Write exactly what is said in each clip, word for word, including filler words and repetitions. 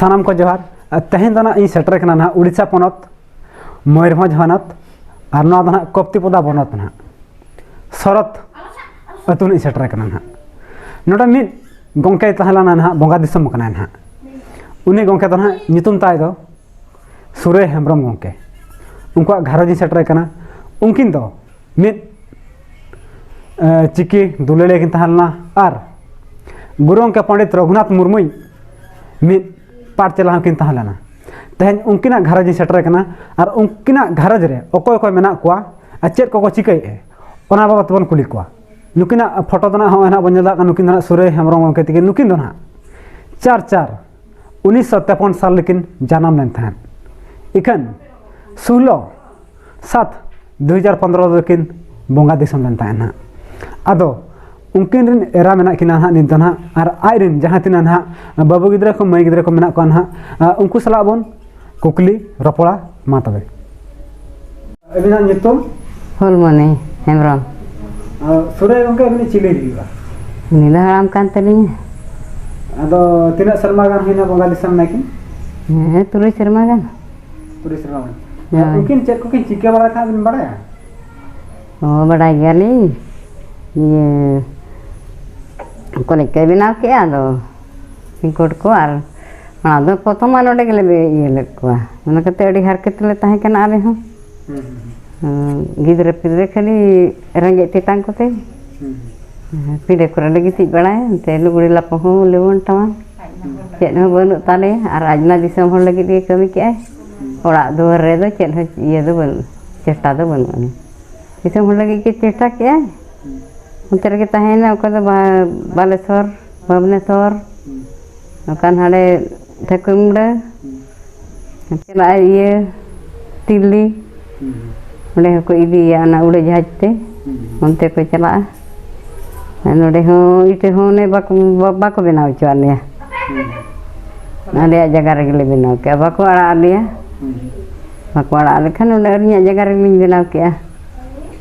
ᱥᱟᱱᱟᱢ ᱠᱚ ᱡᱚᱦᱟᱨ᱾ ᱟᱨ ᱛᱮᱦᱮᱧ ᱫᱚ ᱱᱟᱦᱟᱜ ᱤᱧ ᱥᱮᱴᱮᱨ ᱠᱟᱱᱟ ᱱᱟᱦᱟᱜ ᱩᱲᱤᱥᱥᱟ ᱯᱚᱱᱚᱛ, ᱢᱚᱭᱩᱨᱵᱷᱚᱸᱡᱽ ᱦᱚᱱᱚᱛ, ᱟᱨ ᱱᱚᱣᱟ ᱫᱚ ᱱᱟᱦᱟᱜ ᱠᱚᱯᱛᱤᱯᱚᱫᱟ ᱵᱚᱱᱚᱛ ᱱᱟᱦᱟᱜ ᱥᱚᱨᱚᱛ ᱟᱹᱛᱩ ᱱᱟᱦᱟᱜ ᱤᱧ ᱥᱮᱴᱮᱨ ᱠᱟᱱᱟ ᱱᱟᱦᱟᱜ᱾ ᱱᱚᱰᱮ ᱢᱤᱫ ᱜᱚᱢᱠᱮᱭ ᱛᱟᱦᱮᱸ ᱞᱮᱱᱟ ᱱᱟᱦᱟᱜ, ᱵᱚᱸᱜᱟ ᱫᱤᱥᱚᱢ ᱠᱟᱱᱟᱭ ᱱᱟᱦᱟᱜ᱾ ᱩᱱᱤ ᱜᱚᱢᱠᱮ ᱫᱚ ᱱᱟᱦᱟᱜ ᱧᱩᱛᱩᱢ ᱛᱟᱭ ᱫᱚ ᱥᱩᱨᱟᱹᱭ ᱦᱮᱢᱵᱨᱚᱢ ᱜᱚᱢᱠᱮ᱾ ᱩᱱᱠᱩᱣᱟᱜ ᱜᱷᱟᱨᱚᱸᱡᱽ ᱤᱧ ᱥᱮᱴᱮᱨ ᱠᱟᱱᱟ᱾ ᱩᱱᱠᱤᱱ ᱫᱚ ᱢᱤᱫ, ᱮ, ᱪᱤᱠᱤ ᱫᱩᱞᱟᱹᱲᱤᱭᱟᱹ ᱠᱤᱱ ᱛᱟᱦᱮᱸ ᱞᱮᱱᱟ ᱟᱨ ᱜᱩᱨᱩ ᱜᱚᱢᱠᱮ ᱯᱚᱱᱰᱤᱛ ᱨᱚᱜᱷᱩᱱᱟᱛᱷ ᱢᱩᱨᱢᱩᱭ ᱢᱤᱫ ᱯᱟᱴ ᱪᱟᱞᱟᱣ ᱦᱚᱸᱠᱤᱱ ᱛᱟᱦᱮᱸ ᱞᱮᱱᱟ᱾ ᱛᱮᱦᱮᱧ ᱩᱱᱠᱤᱱᱟᱜ ᱜᱷᱟᱨᱚᱸᱡᱽ ᱤᱧ ᱥᱮᱴᱮᱨ ᱠᱟᱱᱟ ᱟᱨ ᱩᱱᱠᱤᱱᱟᱜ ᱜᱷᱟᱨᱚᱸᱡᱽ ᱨᱮ ᱚᱠᱚᱭ ᱚᱠᱚᱭ ᱢᱮᱱᱟᱜ ᱠᱚᱣᱟ ᱟᱨ ᱪᱮᱫ ᱠᱚᱠᱚ ᱪᱤᱠᱟᱹᱭᱮᱫᱼᱟ, ᱚᱱᱟ ᱵᱟᱵᱚᱫ ᱛᱮᱵᱚᱱ ᱠᱩᱞᱤ ᱠᱚᱣᱟ᱾ ᱱᱩᱠᱤᱱᱟᱜ ᱯᱷᱳᱴᱳ ᱫᱚ ᱱᱟᱦᱟᱜ ᱦᱚᱸᱜᱼᱚᱭ ᱱᱟᱦᱟᱜ ᱵᱚᱱ ᱧᱮᱞ ᱫᱟᱲᱮᱭᱟᱜ ᱠᱟᱱᱟ, ᱱᱩᱠᱤᱱ ᱫᱚ ᱱᱟᱦᱟᱜ ᱥᱩᱨᱟᱹᱭ ᱦᱮᱢᱵᱨᱚᱢ ᱜᱚᱢᱠᱮ ᱛᱟᱹᱠᱤᱱ, ᱱᱩᱠᱤᱱ ᱫᱚ ᱱᱟᱦᱟᱜ ᱪᱟᱨ ᱪᱟᱨ ᱩᱱᱤᱥᱥᱚ ᱛᱮᱯᱚᱱ ᱥᱟᱞ ᱨᱮᱠᱤᱱ ᱡᱟᱱᱟᱢ ᱞᱮᱱ ᱛᱟᱦᱮᱸᱫ᱾ ᱤᱠᱷᱟᱹᱱ ᱥᱳᱞᱞᱳ ᱥᱟᱛ ᱫᱩ ᱦᱟᱡᱟᱨ ᱯᱚᱱᱫᱽᱨᱚ ᱨᱮᱠᱤᱱ ᱵᱚᱸᱜᱟ ᱫᱤᱥᱚᱢ ᱞᱮᱱ ᱛᱟᱦᱮᱸᱫ ᱱᱟᱦᱟᱜ᱾ ᱟᱫᱚ ᱩᱱᱠᱤᱱ ᱨᱮᱱ ᱮᱨᱟ ᱢᱮᱱᱟᱜ ᱠᱤᱱᱟ ᱱᱟᱦᱟᱜ ᱱᱤᱛ ᱫᱚ ᱱᱟᱦᱟᱜ, ᱟᱨ ᱟᱡ ᱨᱮᱱ ᱡᱟᱦᱟᱸ ᱛᱤᱱᱟᱹᱜ ᱱᱟᱦᱟᱜ ᱵᱟᱹᱵᱩ ᱜᱤᱫᱽᱨᱟᱹ ᱠᱚ, ᱢᱟᱹᱭ ᱜᱤᱫᱽᱨᱟᱹ ᱠᱚ ᱢᱮᱱᱟᱜ ᱠᱚᱣᱟ ᱱᱟᱦᱟᱜ, ᱟᱨ ᱩᱱᱠᱩ ᱥᱟᱞᱟᱜ ᱵᱚᱱ ᱠᱩᱠᱞᱤ ᱨᱚᱯᱚᱲᱟ᱾ ᱢᱟ ᱛᱚᱵᱮ, ᱟᱹᱵᱤᱱᱟᱜ ᱧᱩᱛᱩᱢ? ᱯᱷᱩᱞᱢᱚᱱᱤ ᱦᱮᱢᱵᱨᱚᱢ᱾ ᱟᱨ ᱥᱩᱨᱟᱹᱭ ᱜᱚᱢᱠᱮ, ᱟᱹᱵᱤᱱᱤᱡ ᱪᱤᱞᱤ ᱦᱩᱭᱩᱜᱼᱟ? ᱩᱱᱤ ᱫᱚ ᱦᱟᱲᱟᱢ ᱠᱟᱱ ᱛᱟᱹᱞᱤᱧᱟ᱾ ᱟᱫᱚ ᱛᱤᱱᱟᱹᱜ ᱥᱮᱨᱢᱟ ᱜᱟᱱ ᱦᱩᱭᱱᱟ ᱵᱚᱸᱜᱟ ᱫᱤᱥᱚᱢ ᱱᱟᱭᱠᱤᱱ? ᱦᱮᱸ, ᱛᱩᱨᱩᱭ ᱥᱮᱨᱢᱟ ᱜᱟᱱ᱾ ᱛᱩᱨᱩᱭ ᱥᱮᱨᱢᱟ ᱜᱟᱱ᱾ ᱦᱳᱭ᱾ ᱩᱱᱠᱤᱱ ᱪᱮᱫ ᱠᱚᱠᱤᱱ ᱪᱤᱠᱟᱹ ᱵᱟᱲᱟᱭ ᱛᱟᱦᱮᱸᱫ, ᱵᱤᱱ ᱵᱟᱲᱟᱭᱟ? ᱚ, ᱵᱟᱰᱟᱭ ᱜᱮᱭᱟᱞᱤᱧ᱾ ᱤᱭᱟᱹ, ᱠᱚᱞᱮᱡᱽ ᱠᱚᱭ ᱵᱮᱱᱟᱣ ᱠᱮᱜᱼᱟ, ᱟᱫᱚ ᱥᱤᱝᱠᱚᱴ ᱠᱚ, ᱟᱨ ᱚᱱᱟ ᱫᱚ ᱯᱨᱚᱛᱷᱚᱢ ᱢᱟ ᱱᱚᱰᱮ ᱜᱮᱞᱮ ᱤᱭᱟᱹ ᱞᱮᱫ ᱠᱚᱣᱟ᱾ ᱚᱱᱟ ᱠᱟᱛᱮ ᱟᱹᱰᱤ ᱦᱟᱨᱠᱮᱛ ᱞᱮ ᱛᱟᱦᱮᱸ ᱠᱟᱱᱟ ᱟᱞᱮ ᱦᱚᱸ᱾ ᱦᱩᱸ, ᱦᱩᱸ, ᱦᱩᱸ᱾ ᱦᱩᱸ, ᱜᱤᱫᱽᱨᱟᱹ ᱯᱤᱫᱽᱨᱟᱹ ᱠᱷᱟᱹᱞᱤ ᱨᱮᱸᱜᱮᱡ ᱛᱮᱛᱟᱝ ᱠᱚᱛᱮ᱾ ᱦᱩᱸ, ᱦᱩᱸ᱾ ᱯᱤᱸᱰᱟᱹ ᱠᱚᱨᱮ ᱞᱮ ᱜᱤᱛᱤᱡ ᱵᱟᱲᱟᱭᱟ, ᱮᱱᱛᱮ ᱞᱩᱜᱽᱲᱤ ᱞᱟᱯᱚ ᱦᱚᱸ ᱞᱩᱣᱟᱹᱱ ᱛᱟᱢᱟ᱾ ᱦᱩᱸ᱾ ᱪᱮᱫ ᱦᱚᱸ ᱵᱟᱹᱱᱩᱜ ᱛᱟᱞᱮᱭᱟ, ᱟᱨ ᱟᱡᱢᱟ ᱫᱤᱥᱚᱢ ᱦᱚᱲ ᱞᱟᱹᱜᱤᱫ ᱜᱮ ᱠᱟᱹᱢᱤ ᱠᱮᱜᱼᱟᱭ᱾ ᱦᱩᱸ᱾ ᱚᱲᱟᱜ ᱫᱩᱣᱟᱹᱨ ᱨᱮᱫᱚ ᱪᱮᱫ ᱦᱚᱸ ᱤᱭᱟᱹ ᱫᱚ ᱵᱟᱹᱱᱩᱜ, ᱪᱮᱥᱴᱟ ᱫᱚ ᱵᱟᱹᱱᱩᱜ ᱟᱹᱱᱤᱡ᱾ ᱫᱤᱥᱚᱢ ᱦᱚᱲ ᱞᱟᱹᱜᱤᱫ ᱜᱮ ᱪᱮᱥᱴᱟ ᱠᱮᱜᱼᱟᱭ᱾ ᱦᱩᱸ᱾ ᱚᱱᱛᱮ ᱨᱮᱜᱮ ᱛᱟᱦᱮᱸᱭᱮᱱᱟ, ᱚᱠᱚᱭ ᱫᱚ ᱵᱟ-, ᱵᱟᱞᱮᱥᱚᱨ, ᱵᱷᱩᱵᱽᱱᱮᱥᱚᱨ, ᱦᱩᱸ᱾ ᱚᱱᱠᱟᱱ ᱦᱟᱸᱰᱮ ᱴᱷᱟᱹᱠᱩᱨ ᱢᱩᱸᱰᱟᱹ᱾ ᱦᱩᱸ᱾ ᱪᱟᱞᱟᱜᱼᱟᱭ ᱤᱭᱟᱹ ᱫᱤᱞᱞᱤ᱾ ᱦᱩᱸ᱾ ᱚᱸᱰᱮ ᱦᱚᱸᱠᱚ ᱤᱫᱤᱭᱮᱭᱟ ᱚᱱᱟ ᱩᱲᱟᱹ ᱡᱟᱦᱟᱡᱽ ᱛᱮ᱾ ᱦᱩᱸ᱾ ᱚᱱᱛᱮ ᱠᱚ ᱪᱟᱞᱟᱜᱼᱟ᱾ ᱟᱨ ᱱᱚᱰᱮ ᱦᱚᱸ ᱤᱴᱟᱹ ᱦᱚᱸ ᱚᱱᱮ ᱵᱟᱠᱚ, ᱵᱟ-, ᱵᱟᱠᱚ ᱵᱮᱱᱟᱣ ᱦᱚᱪᱚᱣᱟᱜ ᱞᱮᱭᱟ᱾ ᱦᱩᱸ᱾ ᱟᱞᱮᱭᱟᱜ ᱡᱟᱭᱜᱟ ᱨᱮᱜᱮ ᱞᱮ ᱵᱮᱱᱟᱣ ᱠᱮᱜᱼᱟ, ᱵᱟᱠᱚ ᱟᱲᱟᱜ ᱟᱫ ᱞᱮᱭᱟ᱾ ᱦᱩᱸ᱾ ᱵᱟᱠᱚ ᱟᱲᱟᱜ ᱞᱮᱠᱷᱟᱱ ᱚᱸᱰᱮ ᱟᱹᱞᱤᱧᱟᱜ ᱡᱟᱭᱜᱟ ᱨᱮᱜᱮᱞᱤᱧ ᱵᱮᱱᱟᱣ ᱠᱮᱜᱼᱟ᱾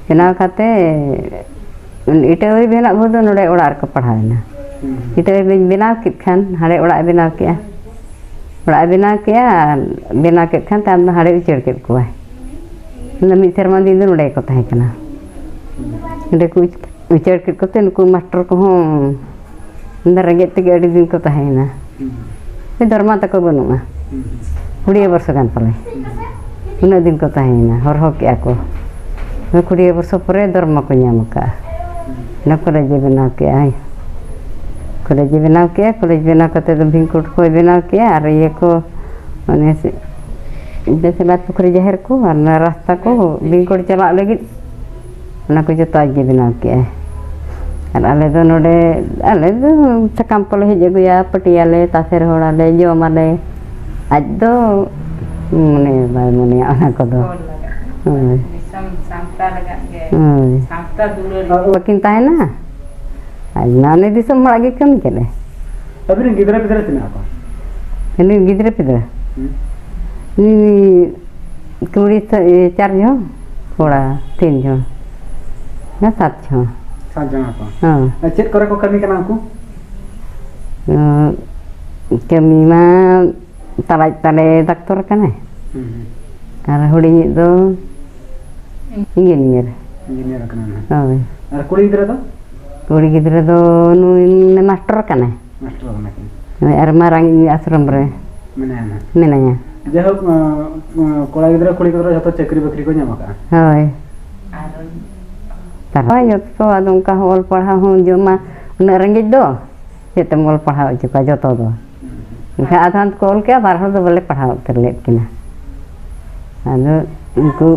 ᱵᱮᱱᱟᱣ ᱠᱟᱛᱮ ᱤᱴᱟᱹ ᱵᱟᱹᱭ ᱵᱮᱱᱟᱜ ᱵᱷᱳᱨ ᱫᱚ ᱱᱚᱰᱮ ᱚᱲᱟᱜ ᱨᱮᱠᱚ ᱯᱟᱲᱦᱟᱣ ᱮᱱᱟ᱾ ᱦᱩᱸ᱾ ᱤᱴᱟᱹ ᱵᱟᱹᱭ ᱵᱮᱱᱟᱣ ᱠᱮᱫ ᱠᱷᱟᱱ ᱦᱟᱸᱰᱮ ᱚᱲᱟᱜ ᱮ ᱵᱮᱱᱟᱣ ᱠᱮᱜᱼᱟ᱾ ᱚᱲᱟᱜ ᱮ ᱵᱮᱱᱟᱣ ᱠᱮᱜᱼᱟ, ᱟᱨ ᱵᱮᱱᱟᱣ ᱠᱮᱫ ᱠᱷᱟᱱ ᱛᱟᱭᱚᱢ ᱫᱚ ᱦᱟᱸᱰᱮ ᱩᱪᱟᱹᱲ ᱠᱮᱫ ᱠᱚᱣᱟᱭ᱾ ᱚᱱᱟ ᱢᱤᱫ ᱥᱮᱨᱢᱟ ᱫᱤᱱ ᱫᱚ ᱱᱚᱸᱰᱮ ᱜᱮᱠᱚ ᱛᱟᱦᱮᱸ ᱠᱟᱱᱟ᱾ ᱚᱸᱰᱮ ᱠᱚ ᱩᱪ-, ᱩᱪᱟᱹᱲ ᱠᱮᱫ ᱠᱚᱛᱮ ᱱᱩᱠᱩ ᱢᱟᱥᱴᱚᱨ ᱠᱚᱦᱚᱸ ᱨᱮᱸᱜᱮᱡ ᱛᱮᱜᱮ ᱟᱹᱰᱤ ᱫᱤᱱ ᱠᱚ ᱛᱟᱦᱮᱸᱭᱮᱱᱟ᱾ ᱦᱩᱸ᱾ ᱫᱚᱨᱢᱟ ᱛᱟᱠᱚ ᱵᱟᱹᱱᱩᱜᱼᱟ᱾ ᱦᱩᱸ᱾ ᱠᱩᱲᱤ ᱵᱚᱨᱥᱚ ᱜᱟᱱ ᱯᱟᱞᱮ᱾ ᱦᱩᱸ᱾ ᱩᱱᱟᱹᱜ ᱫᱤᱱ ᱠᱚ ᱛᱟᱦᱮᱸᱭᱮᱱᱟ, ᱦᱚᱨᱦᱚ ᱠᱮᱜᱼᱟ ᱠᱚ᱾ ᱠᱩᱲᱤ ᱵᱚᱨᱥᱚ ᱯᱚᱨᱮ ᱫᱚᱨᱢᱟ ᱠᱚ ᱧᱟᱢ ᱟᱠᱟᱫᱼᱟ᱾ ᱦᱩᱸ᱾ ᱚᱱᱟ ᱠᱚᱞᱮᱡᱽ ᱮ ᱵᱮᱱᱟᱣ ᱠᱮᱜᱼᱟ᱾ ᱠᱚᱞᱮᱡᱽ ᱮ ᱵᱮᱱᱟᱣ ᱠᱮᱜᱼᱟ, ᱠᱚᱞᱮᱡᱽ ᱵᱮᱱᱟᱣ ᱠᱟᱛᱮ ᱫᱚ ᱵᱷᱤᱢᱠᱳᱴ ᱠᱚᱭ ᱵᱮᱱᱟᱣ ᱠᱮᱜᱼᱟ ᱟᱨ ᱤᱭᱟᱹ ᱠᱚ, ᱢᱟᱱᱮ ᱥᱮ-, ᱵᱮᱥᱮᱞᱟᱨ ᱯᱩᱠᱷᱨᱤ ᱡᱟᱦᱮᱨ ᱠᱚ ᱟᱨ ᱚᱱᱟ ᱨᱟᱥᱛᱟ ᱠᱚ ᱵᱷᱤᱢᱠᱳᱴ ᱪᱟᱞᱟᱜ ᱞᱟᱹᱜᱤᱫ᱾ ᱚᱱᱟ ᱠᱚ ᱡᱚᱛᱚ ᱟᱡ ᱜᱮ ᱵᱮᱱᱟᱣ ᱠᱮᱜᱼᱟᱭ᱾ ᱟᱨ ᱟᱞᱮ ᱫᱚ ᱱᱚᱰᱮ, ᱟᱞᱮ ᱫᱚ ᱥᱟᱠᱟᱢ ᱠᱚᱞᱮ ᱦᱮᱡ ᱟᱹᱜᱩᱭᱟ, ᱯᱟᱹᱴᱤᱭᱟᱞᱮ, ᱛᱟᱥᱮ ᱨᱚᱦᱚᱲᱟᱞᱮ, ᱡᱚᱢᱟᱞᱮ᱾ ᱟᱡ ᱫᱚ ᱢᱚᱱᱮ ᱵᱟᱭ ᱢᱚᱱᱮᱭᱟ ᱚᱱᱟ ᱠᱚᱫᱚ᱾ ᱦᱚᱲ ᱞᱟᱜᱟᱜ᱾ ᱦᱳᱭ᱾ ᱫᱤᱥᱚᱢ ᱥᱟᱶᱛᱟ ᱞᱟᱜᱟᱜ ᱜᱮ᱾ ᱦᱳᱭ᱾ ᱥᱟᱶᱛᱟ ᱫᱩᱞᱟᱹᱲ᱾ ᱵᱟᱹᱠᱤᱱ ᱛᱟᱦᱮᱱᱟ᱾ ᱟᱡ ᱢᱟ ᱩᱱᱤ ᱫᱤᱥᱚᱢ ᱦᱚᱲᱟᱜ ᱜᱮ ᱠᱟᱹᱢᱤ ᱠᱮᱫ ᱮ᱾ ᱟᱹᱵᱤᱱ ᱨᱮᱱ ᱜᱤᱫᱽᱨᱟᱹ ᱯᱤᱫᱽᱨᱟᱹ ᱛᱤᱱᱟᱹᱜ ᱟᱠᱚ? ᱩᱱᱤ ᱜᱤᱫᱽᱨᱟᱹ ᱯᱤᱫᱽᱨᱟᱹ? ᱦᱩᱸ᱾ ᱩᱱᱤ ᱠᱩᱲᱤ ᱥᱟ-, ᱤᱭᱟᱹ, ᱪᱟᱨ ᱡᱚᱱ, ᱠᱚᱲᱟ ᱛᱤᱱ ᱡᱚᱱ᱾ ᱦᱮᱸ, ᱥᱟᱛ ᱡᱚᱱ᱾ ᱥᱟᱛ ᱡᱚᱱ ᱟᱠᱚ? ᱦᱮᱸ᱾ ᱟᱨ ᱪᱮᱫ ᱠᱚᱨᱮ ᱠᱚ ᱠᱟᱹᱢᱤ ᱠᱟᱱᱟ ᱩᱱᱠᱩ? ᱩᱸ, ᱠᱟᱹᱢᱤ ᱢᱟ ᱛᱟᱞᱟᱭᱤᱡ ᱛᱟᱞᱮ ᱰᱟᱠᱛᱚᱨ ᱠᱟᱱᱟᱭ᱾ ᱦᱩᱸ, ᱦᱩᱸ᱾ ᱟᱨ ᱦᱩᱰᱤᱧᱤᱡ ᱫᱚ ᱤᱧᱡᱤᱱᱤᱭᱟᱨ᱾ ᱤᱧᱡᱤᱱᱤᱭᱟᱨ ᱠᱟᱱᱟᱭ ᱱᱟᱦᱟᱜ᱾ ᱦᱳᱭ᱾ ᱟᱨ ᱠᱩᱲᱤ ᱜᱤᱫᱽᱨᱟᱹ ᱫᱚ? ᱠᱩᱲᱤ ᱜᱤᱫᱽᱨᱟᱹ ᱫᱚ ᱱᱩᱭ ᱢᱟᱥᱴᱚᱨ ᱠᱟᱱᱟᱭ᱾ ᱢᱟᱥᱴᱚᱨ ᱠᱟᱱᱟ ᱠᱤᱱ᱾ ᱦᱳᱭ, ᱟᱨ ᱢᱟᱨᱟᱝ ᱤᱡ ᱟᱥᱨᱚᱢ ᱨᱮ᱾ ᱢᱮᱱᱟᱭᱟ ᱱᱟᱦᱟᱜ᱾ ᱢᱮᱱᱟᱭᱟ᱾ ᱡᱟᱭᱦᱳᱠ, ᱟᱸ, ᱟᱸ, ᱠᱚᱲᱟ ᱜᱤᱫᱽᱨᱟᱹ, ᱠᱩᱲᱤ ᱜᱤᱫᱽᱨᱟᱹ ᱡᱷᱚᱛᱚ ᱪᱟᱹᱠᱨᱤ ᱵᱟᱹᱠᱨᱤ ᱠᱚ ᱧᱟᱢ ᱟᱠᱟᱫᱼᱟ᱾ ᱦᱳᱭ᱾ ᱛᱟᱦᱚᱞᱮ ᱡᱚᱛᱚ, ᱟᱫᱚ ᱚᱱᱠᱟ ᱦᱚᱸ ᱚᱞ ᱯᱟᱲᱦᱟᱣ ᱦᱚᱸ ᱡᱚᱢᱟ, ᱩᱱᱟᱹᱜ ᱨᱮᱸᱜᱮᱡ ᱫᱚ᱾ ᱪᱮᱫ ᱛᱮᱢ ᱚᱞ ᱯᱟᱲᱦᱟᱣ ᱦᱚᱪᱚ ᱠᱚᱣᱟ ᱡᱚᱛᱚ ᱫᱚ? ᱦᱩᱸ᱾ ᱮᱱᱠᱷᱟᱱ ᱟᱫᱷᱟᱱ ᱠᱚ ᱚᱞ ᱠᱮᱜᱼᱟ, ᱵᱟᱨ ᱦᱚᱲ ᱫᱚ ᱵᱟᱞᱮ ᱯᱟᱲᱦᱟᱣ ᱩᱛᱟᱹᱨ ᱞᱮᱫ ᱠᱤᱱᱟ᱾ ᱟᱫᱚ ᱩᱱᱠᱩ